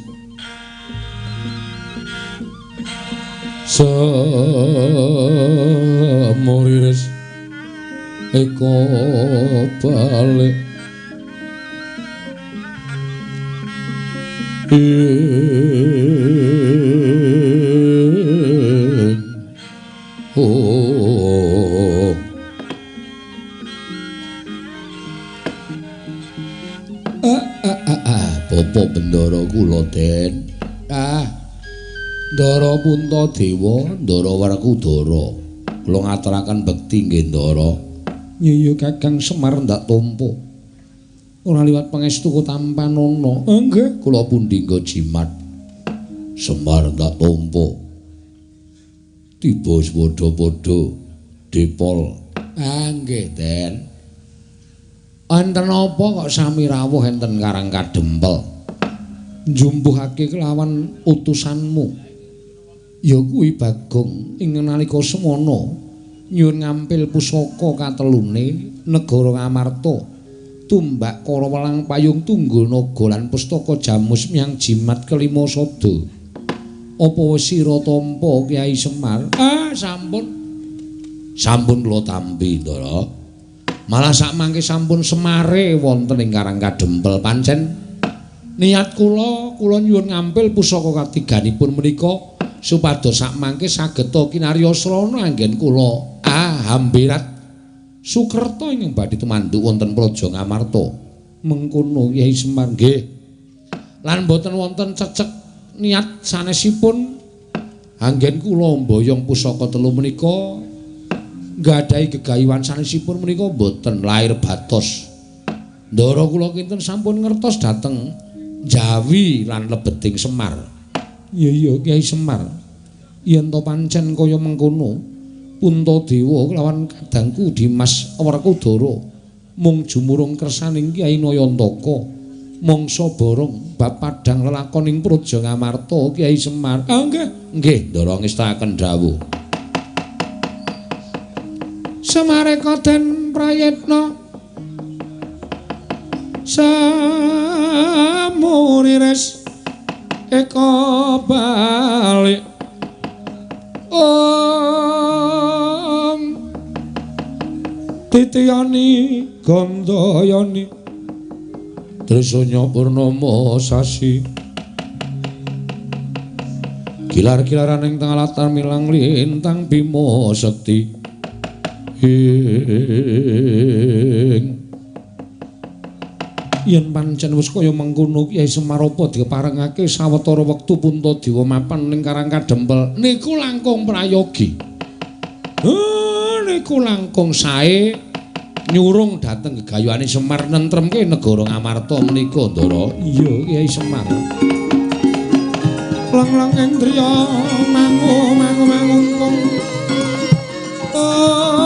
semuriris eka balik oh Bapak Bendara kula Den. Ah. Ndara Puntadewa, Ndara Werkudara. Kula ngaturaken bekti nggih Ndara. Iya Kakang Semar ndak tampa. Ora liwat pangestu tampanana. Nggih, kula pundi nggo jimat. Semar ndak tampa. Tiba padha-padha depol. Ah nggih Den. Enten apa kok sami rawuh enten Karang Kadempel? Njumpuhake kelawan utusanmu. Ya kuwi Bagong ing nalika semana nyuwun ngampil pusaka katelune negara Ngamarta, tumbak Kara Welang Payung Tunggul Naga lan pustaka Jamus Miang Jimat kelima sada. Apa wis sira tampa Kyai Semar? Ah, sampun. Sampun kula tampi, Ndara. Malah sakmangke sampun semare wonten ing Karang Kadempel. Pancen niat kula, kula nyuwun ngampil pusaka katiganipun menika supados sakmangke sageta kinarya srana anggen kula hambirat sukerta ingkang badhe tumanduk wonten Praja Ngamarta. Mengkono Kyai Semar nggih. Lan boten wonten cecek niat sanesipun anggen kula mboyong pusaka telu menika nggadahi gegayuhan sanesipun menika mboten lair batos. Ndara kula kinten sampun ngertos dhateng Jawi lan lebeting Semar. Iya iya Kyai Semar. Yen to pancen kaya mengkono, Puntadewa kelawan kadangku Dimas Werkudara mung jumurung kersaning Kyai Nayantaka mangsa borong bab padhang lelakoning Praja Ngamarta Kyai Semar. Ah nggih, nggih ndara ngestakaken dawuh. Semareka den prayitna samuriris eka balik om titiyani gandayani trisanya purnama sasi kilar-kilaran ing tengah latar milang lintang bima sekti ing Yen pancen wis kaya mengkono Kyai Semar apa diparengake sawetara wektu Puntadewa mapan ning Karang Kadempel niku langkung prayogi. Niku langkung sae nyurung dhateng gegayuhane Semar nentremke negara Ngamarta menika, Ndara. Iya, Kyai Semar. Lang-lang endriya mangu mangu mangungkung. Oh.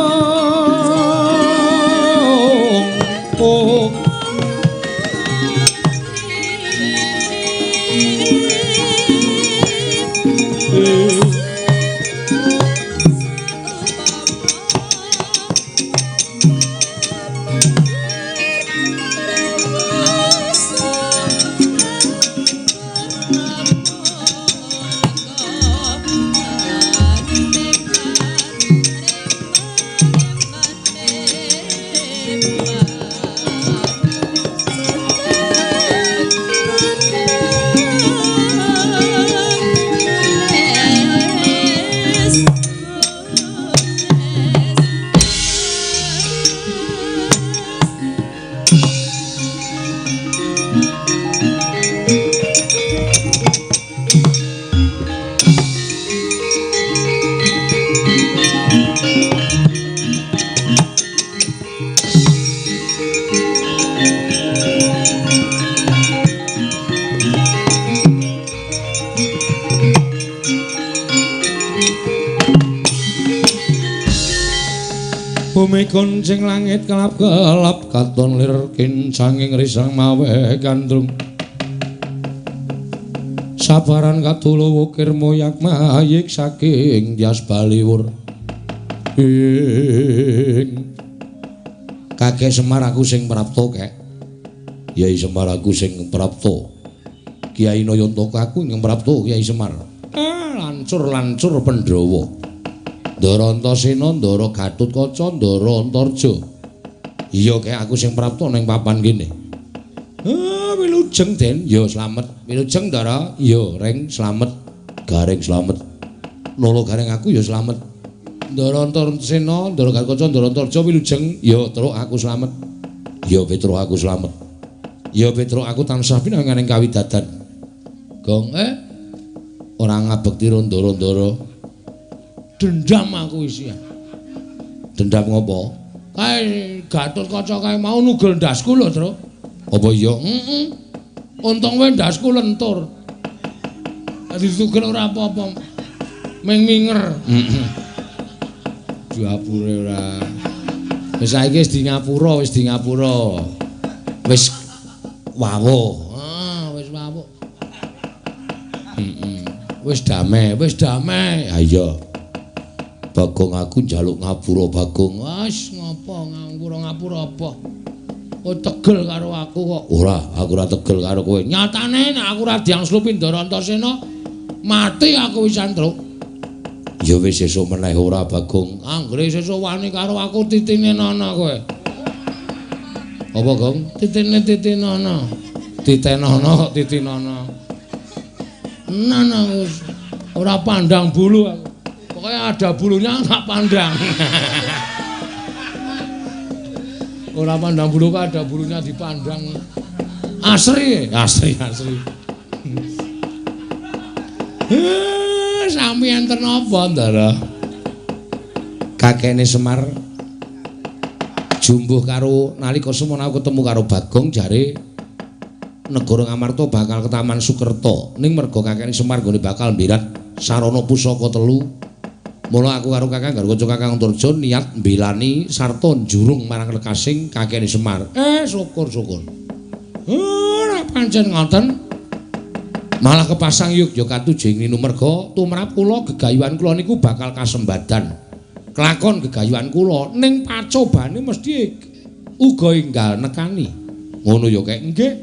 Bumi kuncing langit kelap-kelap katon lir kincanging risang mawe gandrung. Sabaran katulo wukir moyak mayik saking Dyas Baliwur. Ing Kakek Semar aku sing prapta kek. Kyai Semar aku sing prapta. Kyai Nayantaka aku ing prapta Kyai Semar. Lancur-lancur Pandhawa. Ndara Antasena, Ndara Gatotkaca, Ndara Antarja. Iya kek aku sing prapta ning papan kene. Wilujeng Den, ya slamet. Wilujeng Ndara, ya Reng slamet. Gareng slamet. Nolo gareng aku ya slamet. Ndara Antasena, Ndara Gatotkaca, Ndara Antarja wilujeng, ya Truk aku slamet. Ya Petruk aku slamet. Ya Petruk aku tansah pinanganing kawidadan. Gong ora ngabekti ndara-ndara. Dendam aku isi. Dendam ngopo? Kae Gatotkaca kae mau nugel ndasku lho, Truk. Apa iya? Heeh. Untung wae ndasku lentur. Ditugel ora apa-apa. Ming minger. Heeh. Diapure ora. Wis saiki wis di ngapura, wis di ngapura. Wis wawuh. Ah, wis wawuh. Heeh. Wis damai, wis damai. Ha iya. Bagong aku njaluk ngapura Bagong. Wis ngopo ngapura-ngapura apa? Kowe tegel karo aku kok. Ora, aku ora tegel karo kowe. Nyatane nek aku ora diangslupi Ndara Antasena, mati aku wisan, Truk. Ya wis sesuk meneh ora Bagong. Anggere sesuk wani karo aku titine nana kowe. Apa, Gong? Titine titinana. Titenana kok titinana. Nana wis ora pandang bulu aku. Pokoknya ada bulunya tak pandang. Ora pandang bulu kok ada bulunya dipandang. Asri, asri, asri. Sami enten apa, Ndara? Kakekne Semar jumbuh karo nalika semono aku ketemu karo Bagong jare negara Ngamarta bakal ketaman Sukerta. Ning merga kakekne Semar nggone bakal mbirat sarana pusaka telu. Mula aku karo Kakang Garwaca Kakang Antarja niat mbelani sarta njurung marang lekasing kakekne Semar. Syukur-syukur. Ora pancen ngoten. Malah kepasang yogya katujeng ninu merga tumrap kula gegayuhan kula niku bakal kasembadan. Kelakon gegayuhan kula ning pacobane mesti uga enggal nekani. Ngono ya kek nggih.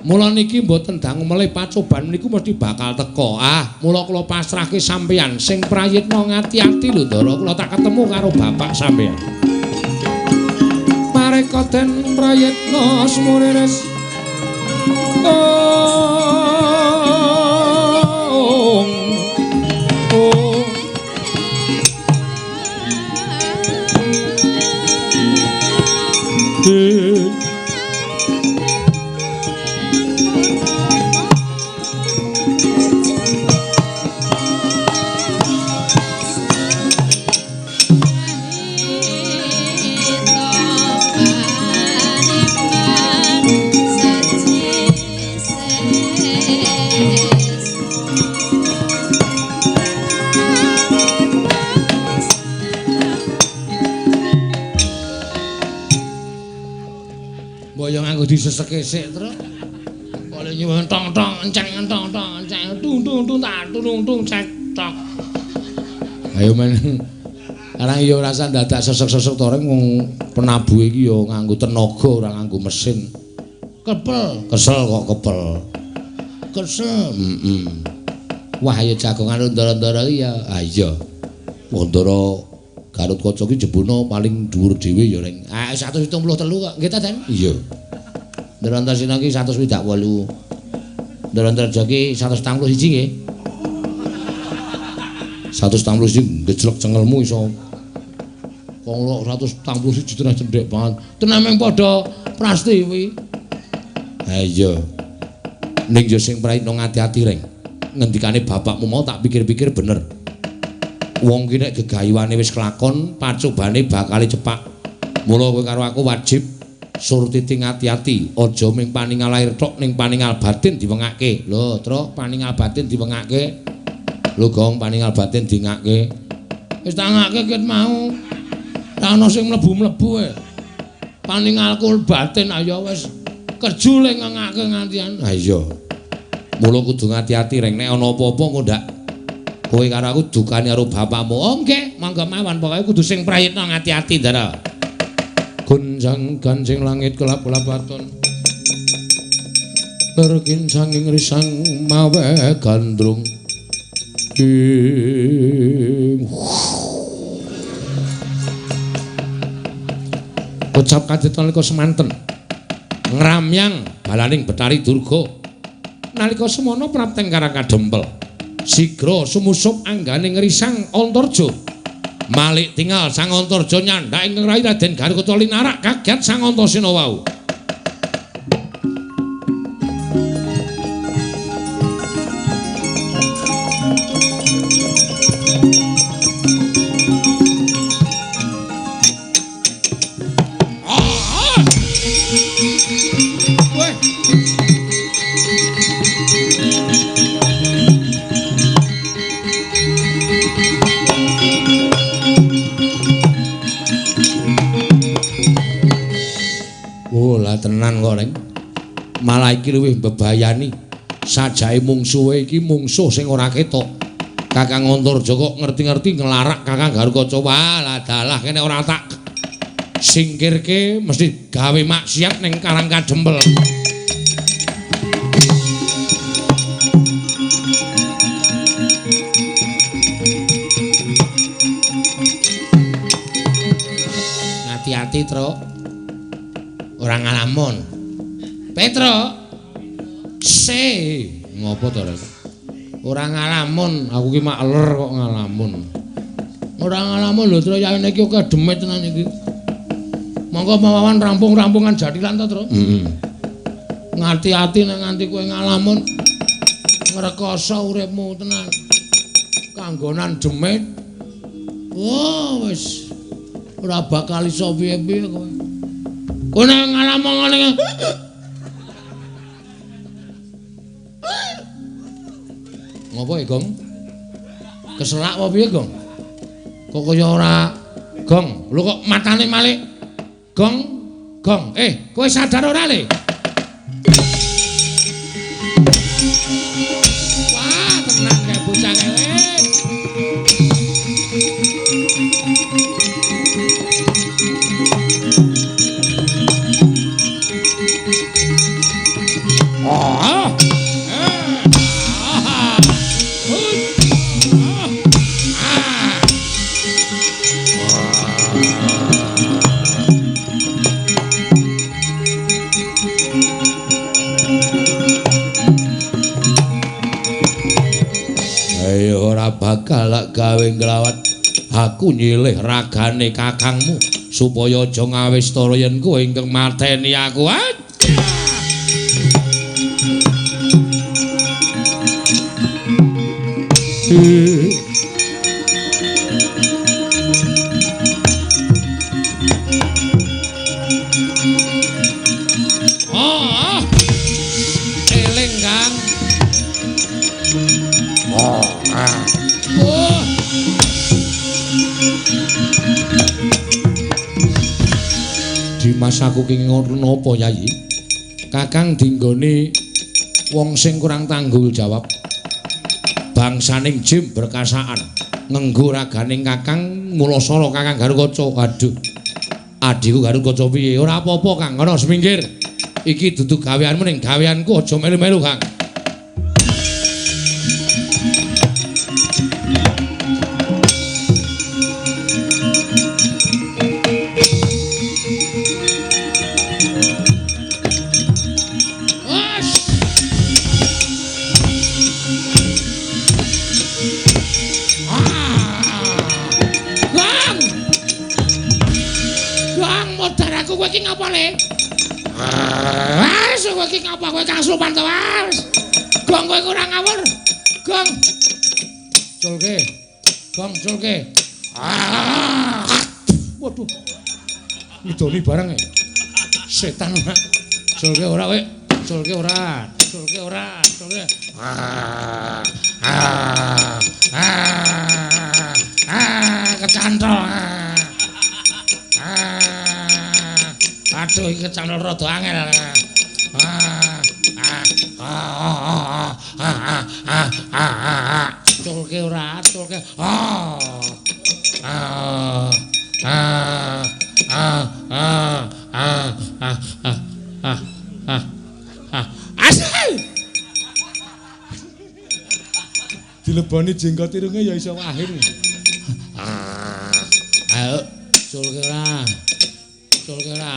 Mula niki mboten dangu melih pacoban niku mesti bakal teka. Ah, mula kula pasrahke sampeyan sing prayitna ngati-ati lho Ndara, kula tak ketemu karo bapak sampeyan. Mareka den prayitna sumurires. Oh. Oh. Diseseke sik, Tru. Kok le nyuwun tong tong enceng tong tong enceng tung tung tung tak tung tung cek tok. Ayo men. Arang ya ora usah dadak sesek-sesek to reng wong penabuhe iki ya nganggo tenaga ora nganggo mesin. Kepel, kesel kok kepel. Kesel. Heeh. Wah ya jagongan ndara-ndara iki ya. Ah iya. Ndara Gatot Kaca iki jebuna paling dhuwur dhewe ya reng. Ah 173 kok. Nggih ta, Den? Iya. Ndara Antasena iki 168. Ndara Antarja iki 141 nggih. 171 gejlek cengelmu iso. Kok 171 tenan cendhek banget. Tenan meng padha prastiwi. Ha iya. Ning yo sing prayitna ngati-ati reng. Ngendikane bapakmu mau tak pikir-pikir bener. Wong ki nek gegayuhane wis kelakon, pacobane bakal cepak. Mula kowe karo aku wajib surtiti ngati-ati, aja ming paningal lahir tok ning paningal batin diwengake. Lho, Truk, paningal batin diwengake. Lho, Gong, paningal batin dingake. Wis tak ngake ket mau. Tak ana sing mlebu-mlebu e. Paningalku batin ayo wis kerjule ngengake ngantian. Ha iya. Mula kudu ngati-ati reng nek ana apa-apa engko ndak kowe karo aku dukane karo bapakmu. Oh nggih, monggo mawon pokoke kudu sing prayitna ngati-ati Ndara. Gonjang ganjing langit kelap-kelap waton. Lerkin sanging risang mawe gandrung. Ing ucap kajet nalika semanten ngramyang balaning Betari Durga. Nalika semono prapten Karang Kadempel sigra sumusup anggane ngrisang Antarja. Malik tingal Sang Antarja nyandak ing rai Raden Garuda linarak kaget Sang Antasena wau. Tenan kok reng. Malah iki luwih mbebayani. Sajake mungsuhe iki mungsuh sing ora ketok. Kakang Antarja kok ngerti-ngerti nglarak Kakang Garukaca. Wah, dalah kene ora tak singkirke mesti gawe maksiat ning Karang Kadempel. Ngati-ati, Truk. Ora ngalamun. Petro. Se, ngopo to, Rek? Ora ngalamun, aku ki mak ler kok ngalamun. Ora ngalamun lho, Tru, yane iki akeh demit tenan iki. Monggo mawawan rampung-rampungan jathilan to, Tru? Heeh. Ngati-ati nek nganti kowe ngalamun ngrekoso uripmu tenan. Kanggonan demit. Wah, wis ora bakal iso piye-piye kowe. Kowe nek ngalamun ngene. Ngopo ya, Gong? Keselak apa piye, Gong? Kok kaya ora Gong, lho kok matane malik. Gong, Gong. Kowe sadar ora, Le? Wah, tenang kae bocah kae. Bakal gawe nglawat aku nyilih ragane kakangmu supaya aja ngawistara yen kowe ingkang mateni aku. Eling Kang. Dimas aku ki ngono apa Yayi? Kakang dinggoni wong sing kurang tanggung jawab. Bangsaning jim berkasaan ngenggo raganing Kakang mulasara Kakang Garukaca. Aduh. Adhiku Garukaca piye? Ora apa-apa, Kang. Ana seminggir. Iki dudu gaweanmu ning gaweanku aja melu-melu, Kang. Kowe iki ngapa le? Wes kowe iki ngapa kowe Kang Slupan to, wes. Gong kowe ora ngawur. Gong. Culke. Gong culke. Waduh. Ngidoni barang e. Setan ora. Culke ora kowe. Culke ora. Culke ora. Culke. Kecantol. Aduh iki kecantol rada angel. Culke ora, culke. Asal. Dileboni jenggot irunge ya iso wahir. Ayo culke ora. Culke ora.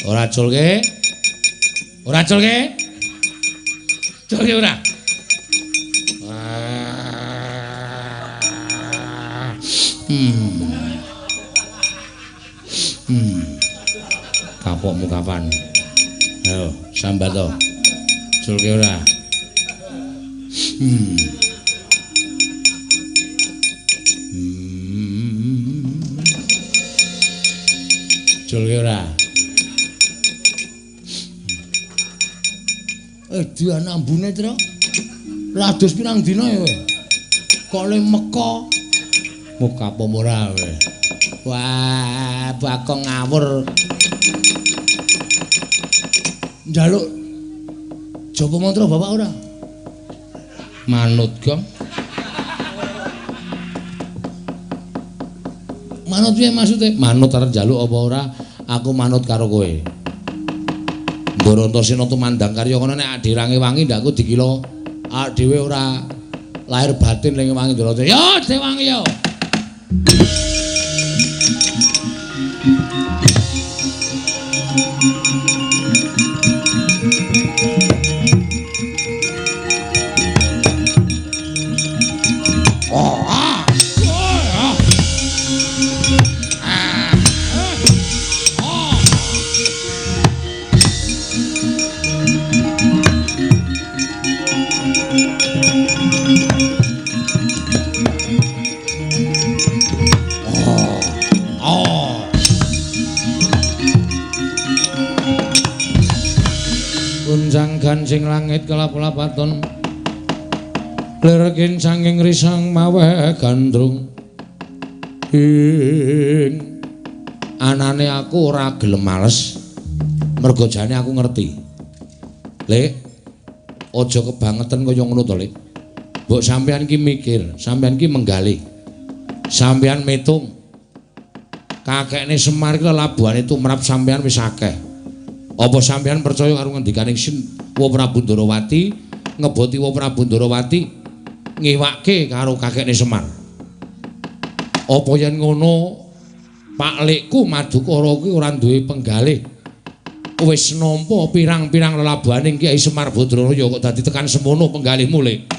Ora culke. Ora culke. Culke ora. Kapokmu kapan? Ayo, sambat to. Culke ora. Culke ora. Dia nambune, Tru. Ladus pirang dina ya kowe? Kok le meka? Muka apa ora kowe? Wah, Bagong ngawur. Njaluk japa mantra bapak ora? Manut, Gong. Manut piye maksude? Manut arep njaluk apa ora? Aku manut karo kowe. Ndara Antasena tumandang karya kono nek adirange wangi ndakku dikira awake dhewe ora lahir batin ning wangi Ndara. Ya dewangi ya. Gancing langit kelap-lapaton lir kincanging risang maweh gandrung ing anane aku ora gelem males mergo jane aku ngerti. Lek aja kebangetan kaya ngono to, Lek. Mbok sampeyan ki mikir, sampeyan ki menggalih, sampeyan metung kakekne Semar ki lelabuhane tumrap sampeyan wis akeh. Apa sampeyan percaya karo ngendikane Sin Wa Prabu Ndorowati ngeboti Wa Prabu Ndorowati ngiwake karo kakekne Semar? Apa yen ngono Pak Lekku Madukara kuwi ora duwe penggalih, wis nampa pirang-pirang lelabuhaning Kyai Semar Badraya kok dadi tekan semono penggalihmu, Lek?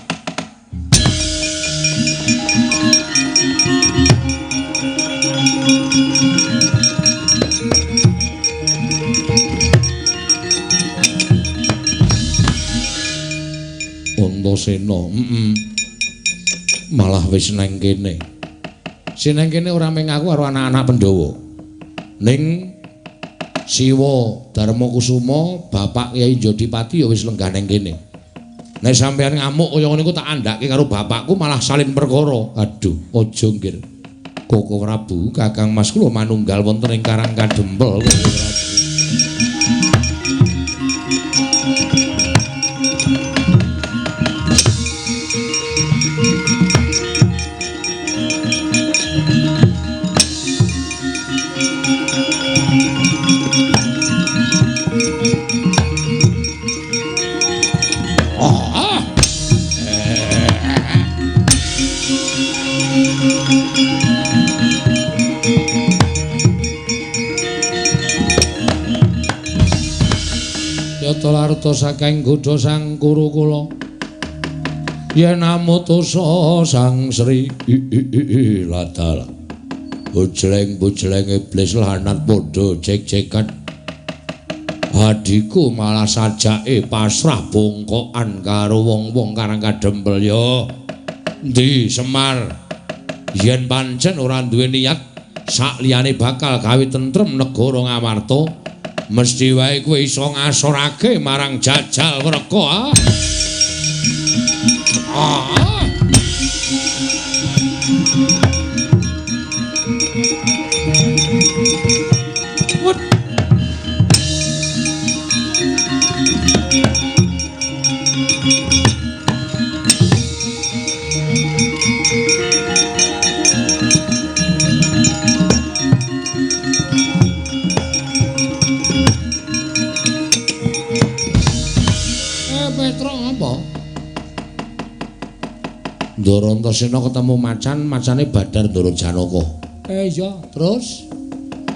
Antasena, malah wis nang kene. Sing nang kene ora mung aku karo anak-anak Pandhawa. Ning Siwa Darma Kusuma, Bapak Kyai Jodipati ya wis lenggah nang kene. Nek sampeyan ngamuk kaya ngene iku tak andhake karo bapakku malah salin perkara. Aduh, aja nggir. Koko Prabu, Kakang Mas kula manunggal wonten ing Karang Kadempel, Koko Prabu. Yata saking godha sang Kurukula yen amutusa sang Sri ladal bujleng-bujleng iblis lanat padha jek-jekan adhiku malah sajake pasrah bongkokan karo wong-wong Karang Kadempel ya endi Semar yen pancen ora duwe niat sak liyane bakal gawe tentrem negara Ngamarta mesti wae kowe iso ngasorake marang Jajal Wreka ah. Ah. What? Ndara Antasena ketemu macan, macane Badar Ndara Janaka. Iya, terus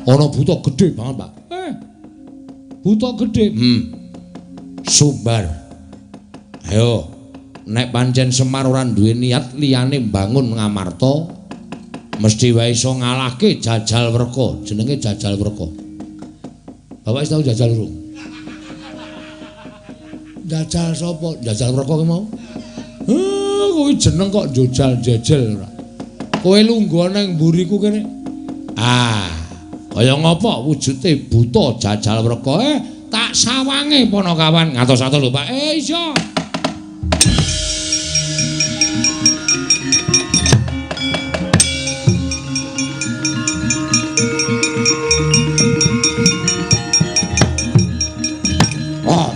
ana buta gedhe banget, Pak. Buta gedhe. Sumbar. Ayo, nek pancen Semar ora duwe niat liyane mbangun Ngamarta, mesti wae iso ngalahke Jajal Wreka. Jenenge Jajal Wreka. Bapak wis tau jajal urung? Jajal sapa? Jajal Wreka ki mau? Kowe jeneng kok njojal jejel ora. Kowe lungguh nang mburiku kene. Ah, kaya ngapa wujude buta Jajal Wreka? Tak sawange panakawan ngatos-atos lho, Pak. Iya. Oh.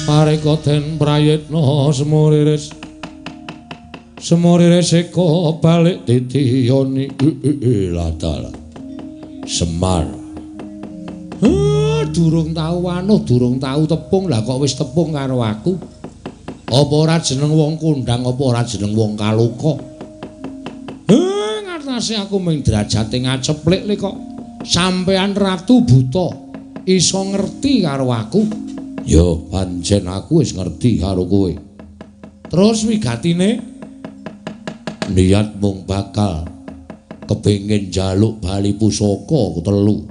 Pareka den prayitna semuriris semuriris eka balik titiyoni ladal Semar. Durung tau anuh, durung tau tepung, lah kok wis tepung karo aku. Apa ora jeneng wong kondang, apa ora jeneng wong kaloka? Ngatasi aku mung derajate ngaceplik le kok sampean ratu buta iso ngerti karo aku. Ya pancen aku wis ngerti karo kowe. Terus wigatine niat mung bakal kepengin njaluk bali pusaka telu.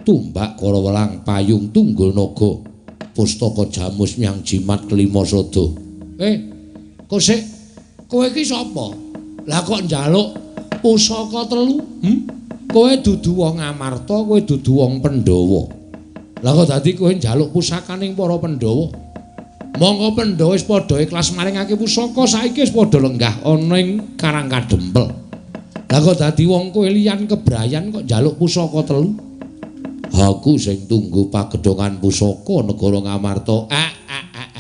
Tumbak Karawelang payung tunggul naga pustaka jamus nyang jimat kelima sada. Kok sik kowe iki sapa? Lah kok njaluk pusaka telu? Kowe dudu wong Amarta, kowe dudu wong Pandhawa. Lah kok dadi kowe njaluk pusakaning para Pandhawa? Monggo Pandhawa wis padha ikhlas maringake pusaka, saiki wis padha lenggah ana ing Karang Kadempel. Lah kok dadi wong kowe liyan kebrayan kok njaluk pusaka telu? Aku sing tunggu pagedhongan pusaka negara Ngamarta.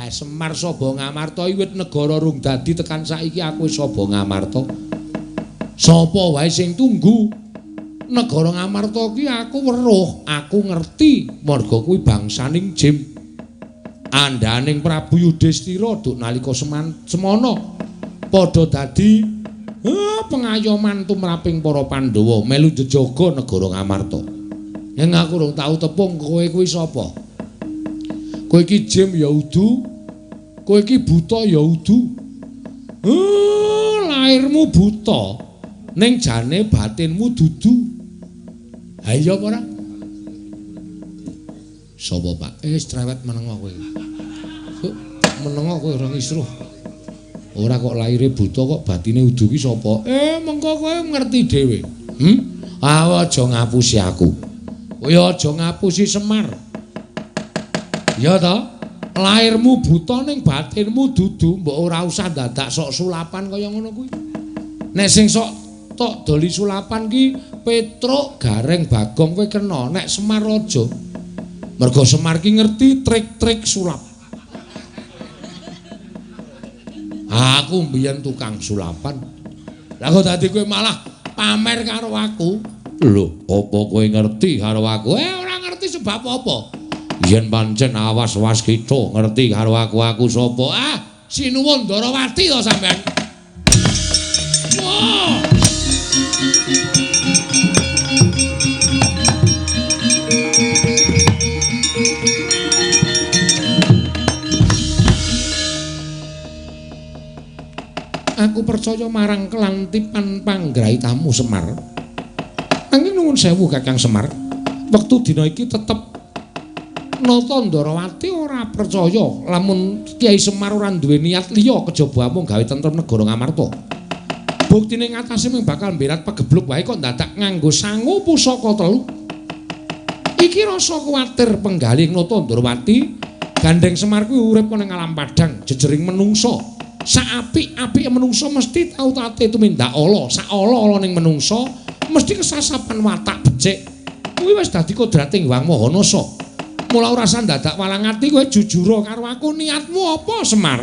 Semar Saba Ngamarta wiwit negara rung dadi tekan saiki aku wis Saba Ngamarta. Sapa wae sing tunggu negara Ngamarta ki aku weruh, aku ngerti marga kuwi bangsaning Jim. Andhaning Prabu Yudhistira duk nalika semana padha dadi pengayoman tumraping para Pandhawa melu jejaga negara Ngamarta. Yen aku rung tau tepung kowe kuwi sapa? Kowe iki Jim ya udu, kowe iki buta ya udu. Lairmu buta, ning jane batinmu dudu. Ha iya apa ora? Sapa, Pak? Cerewet menengo kowe. Menengo kowe ora ngisruh. Ora kok laire buta kok batine udu ki sapa? Mengko kowe ngerti dhewe. Aja ngapusi aku. Kowe aja ngapusi Semar. Ya ta? Lairmu buta ning batinmu dudu, mbok ora usah dadak sok sulapan kaya ngono kuwi. Nek sing sok tok doli sulapan ki Petruk, Gareng, Bagong kowe kena, nek Semar aja. Mergo Semar ki ngerti trik-trik sulap. Aku mbiyen tukang sulapan. Lah kok dadi kowe malah pamer karo aku? Lho, apa kowe ngerti karo aku? Ora ngerti sebab apa. Yen pancen awas waskita ngerti karo aku, aku sapa? Ah, sinuwun Ndarawati to sampean. Wah. Aku percaya marang kelantipan panggraitamu Semar. Nanging nuwun sewu Kakang Semar, wektu dina iki tetep Nata Ndarawati ora percaya lamun Kyai Semar ora duwe niat liya kejaba amung gawe tentrem negara Ngamarta. Buktine ngatasé mung bakal mberat pegebluk wae kok dadak nganggo sangu pusaka telu. Iki rasa kuwatir penggalih Nata Ndarawati, gandeng Semar kuwi urip ana ing alam padhang jejering menungsa. Saapik-apike menungsa mesti tau tate tumindak ala, sak ala-ala ning menungsa mesti kesasapan watak becik. Kuwi wis dadi kodrating Hyang Maha Nasa. Mula ora usah dadak walang ati, kowe jujur karo aku, niatmu apa Semar?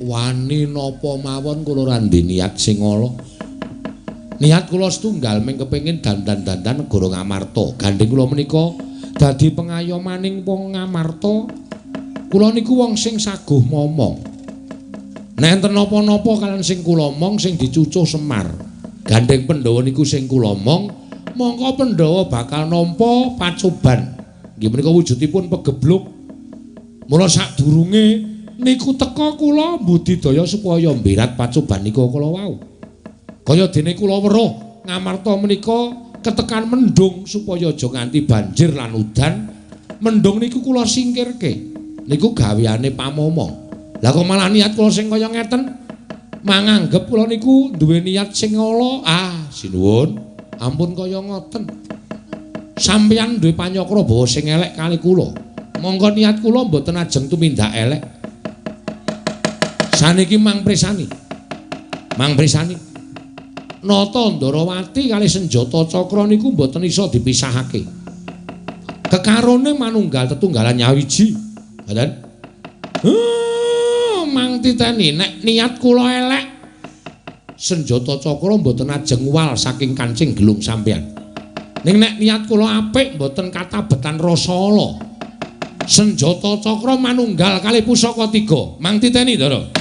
Wani napa mawon kula ora ndek niat sing ala. Niat kula setunggal mung kepengin dandan-dandan negara Ngamarta. Gandeng kula menika dadi pengayomaning wong Ngamarta. Kula niku wong sing saguh momong. Nek enten napa-napa kalian sing kula omong sing dicucuh Semar. Gandeng Pandhawa niku sing kula omong, mongko Pandhawa bakal nampa pacoban. Nggih menika wujudipun pegebluk. Mula sadurunge niku teka kula mbudidaya supaya mberat pacoban niku kala wau. Kaya dene kula weruh Ngamarta menika ketekan mendung supaya aja nganti banjir lan udan. Mendung niku kula singkirke. Niku gaweane pamomong. Lah kok malah niat kula sing kaya ngeten? Manganggep kula niku duwe niat sing ala. Ah, sinuwun, ampun kaya ngoten. Sampeyan duwe panyakra bawa sing elek kali kula. Monggo niat kula mboten ajeng tumindak elek. Saniki mang prisani. Mang prisani. Nata Ndarawati kali senjata cakra niku mboten iso dipisahake. Kekarone manunggal tetunggalan nyawiji. Ngoten. Mang titeni nek niat kula elek, senjata cakra mboten ajeng wal saking kancing gelung sampeyan. Ning nek niat kula apik mboten katabetan rasa ala. Senjata cakra manunggal kali pusaka tiga. Mang titeni, Ndara.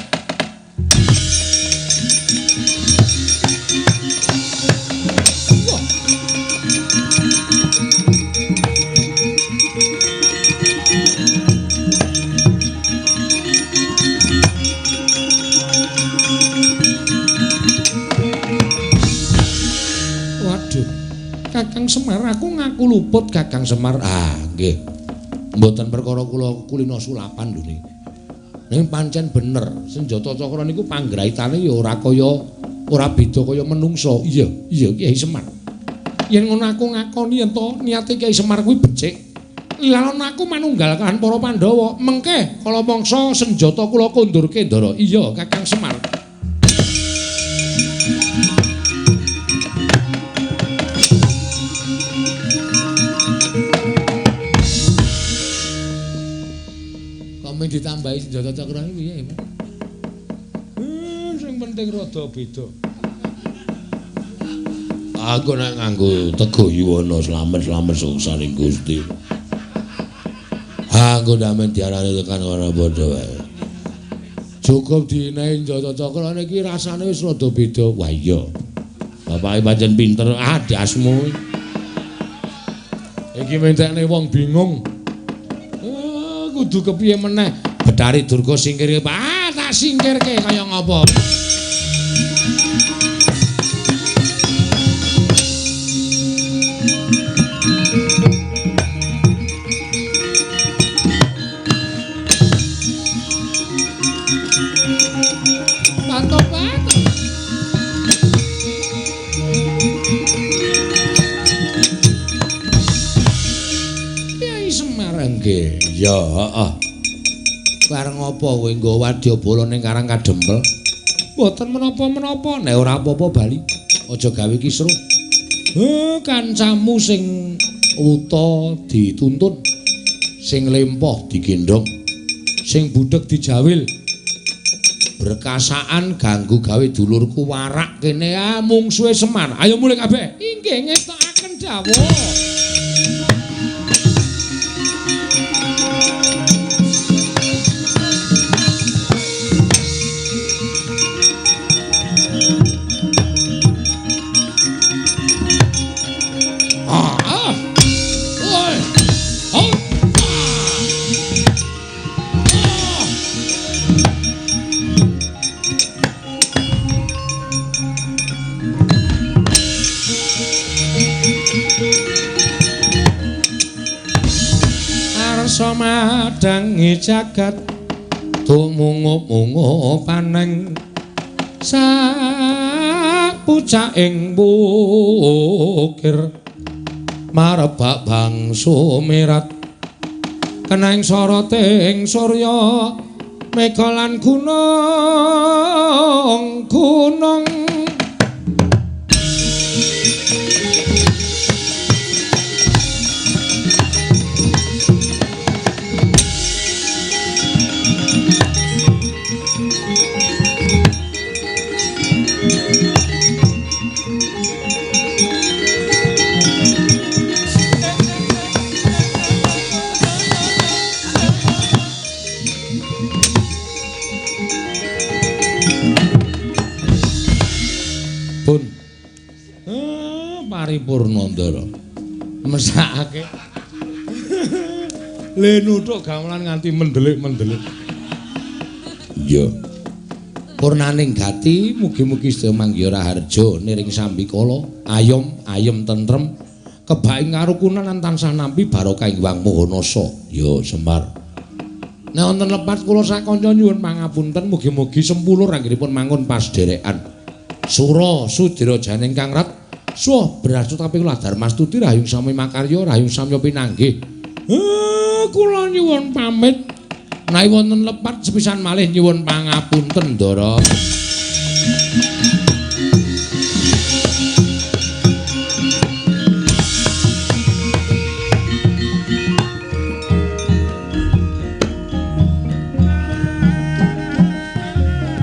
Kakang Semar, aku ngaku luput Kakang Semar. Ah, nggih. Mboten perkara kula kulino sulapan lho niki. Ning pancen bener, senjata cakra niku panggraitane ya ora kaya ora beda kaya menungsa. Iya, iya Kyai Semar. Yen ngono aku ngakoni yen to niate Kyai Semar kuwi becik. Lan aku manunggal kalihan para Pandhawa. Mengke kala mangsa senjata kula kondurke, Ndara. Iya, Kakang Semar. Ditambahi senjata cakra iki piye, Mas? Sing penting rada beda. Aku nek nganggo tego yuwana slamet-slamet suksaning Gusti. Aku ndamen diarani tekan ora padha wae. Cukup dinehi senjata cakra niki rasane wis rada beda. Wah iya. Bapake pancen pinter. Ah, dasmu. Iki mentekne wong bingung. Kudu kepiye meneh? Betari Durga singkirke. Ah, tak singkirke kaya ngapa? Pato-pato. Nggih. Ya, heeh. Bareng apa kowe nggawa wadyabala ning Karang Kadempel? Mboten menapa-menapa, nek ora apa-apa bali. Aja gawe kisruh. Kancamu sing wuta dituntun, sing lempoh digendhong, sing budheg dijawil. Berkasaan ganggu gawe dulurku warak kene ah mungsuhe Semar. Ayo mulih kabeh. Inggih ngestokaken dawuh. Madangi jagat tumungup-mungup paneng sak pucaking bukir marebak bangsu mirat keneng soroting surya mega lan gunung gunung. Pun paripurna Ndara. Mesakake. Le nuthuk gamelan nganti mendelik-mendelik. Iya. Purnaning gati mugi-mugi sedaya manggiha raharja niring sambikala, ayom ayem tentrem, kebak ing karukunan lan tansah nampi barokah ing Hyang Maha Nasa. Ya Semar. Nek wonten lepat kula sakanca nyuwun pangapunten, mugi-mugi sempulur anggenipun mangun pasderekan. Sura sudira janing kang rat suh brasut tapi kula Darmastuti rahayung sami makarya rahayung samya pinanggih. Kula nyuwun pamit. Menawi wonten lepat sepisan malih nyuwun pangapunten Ndara.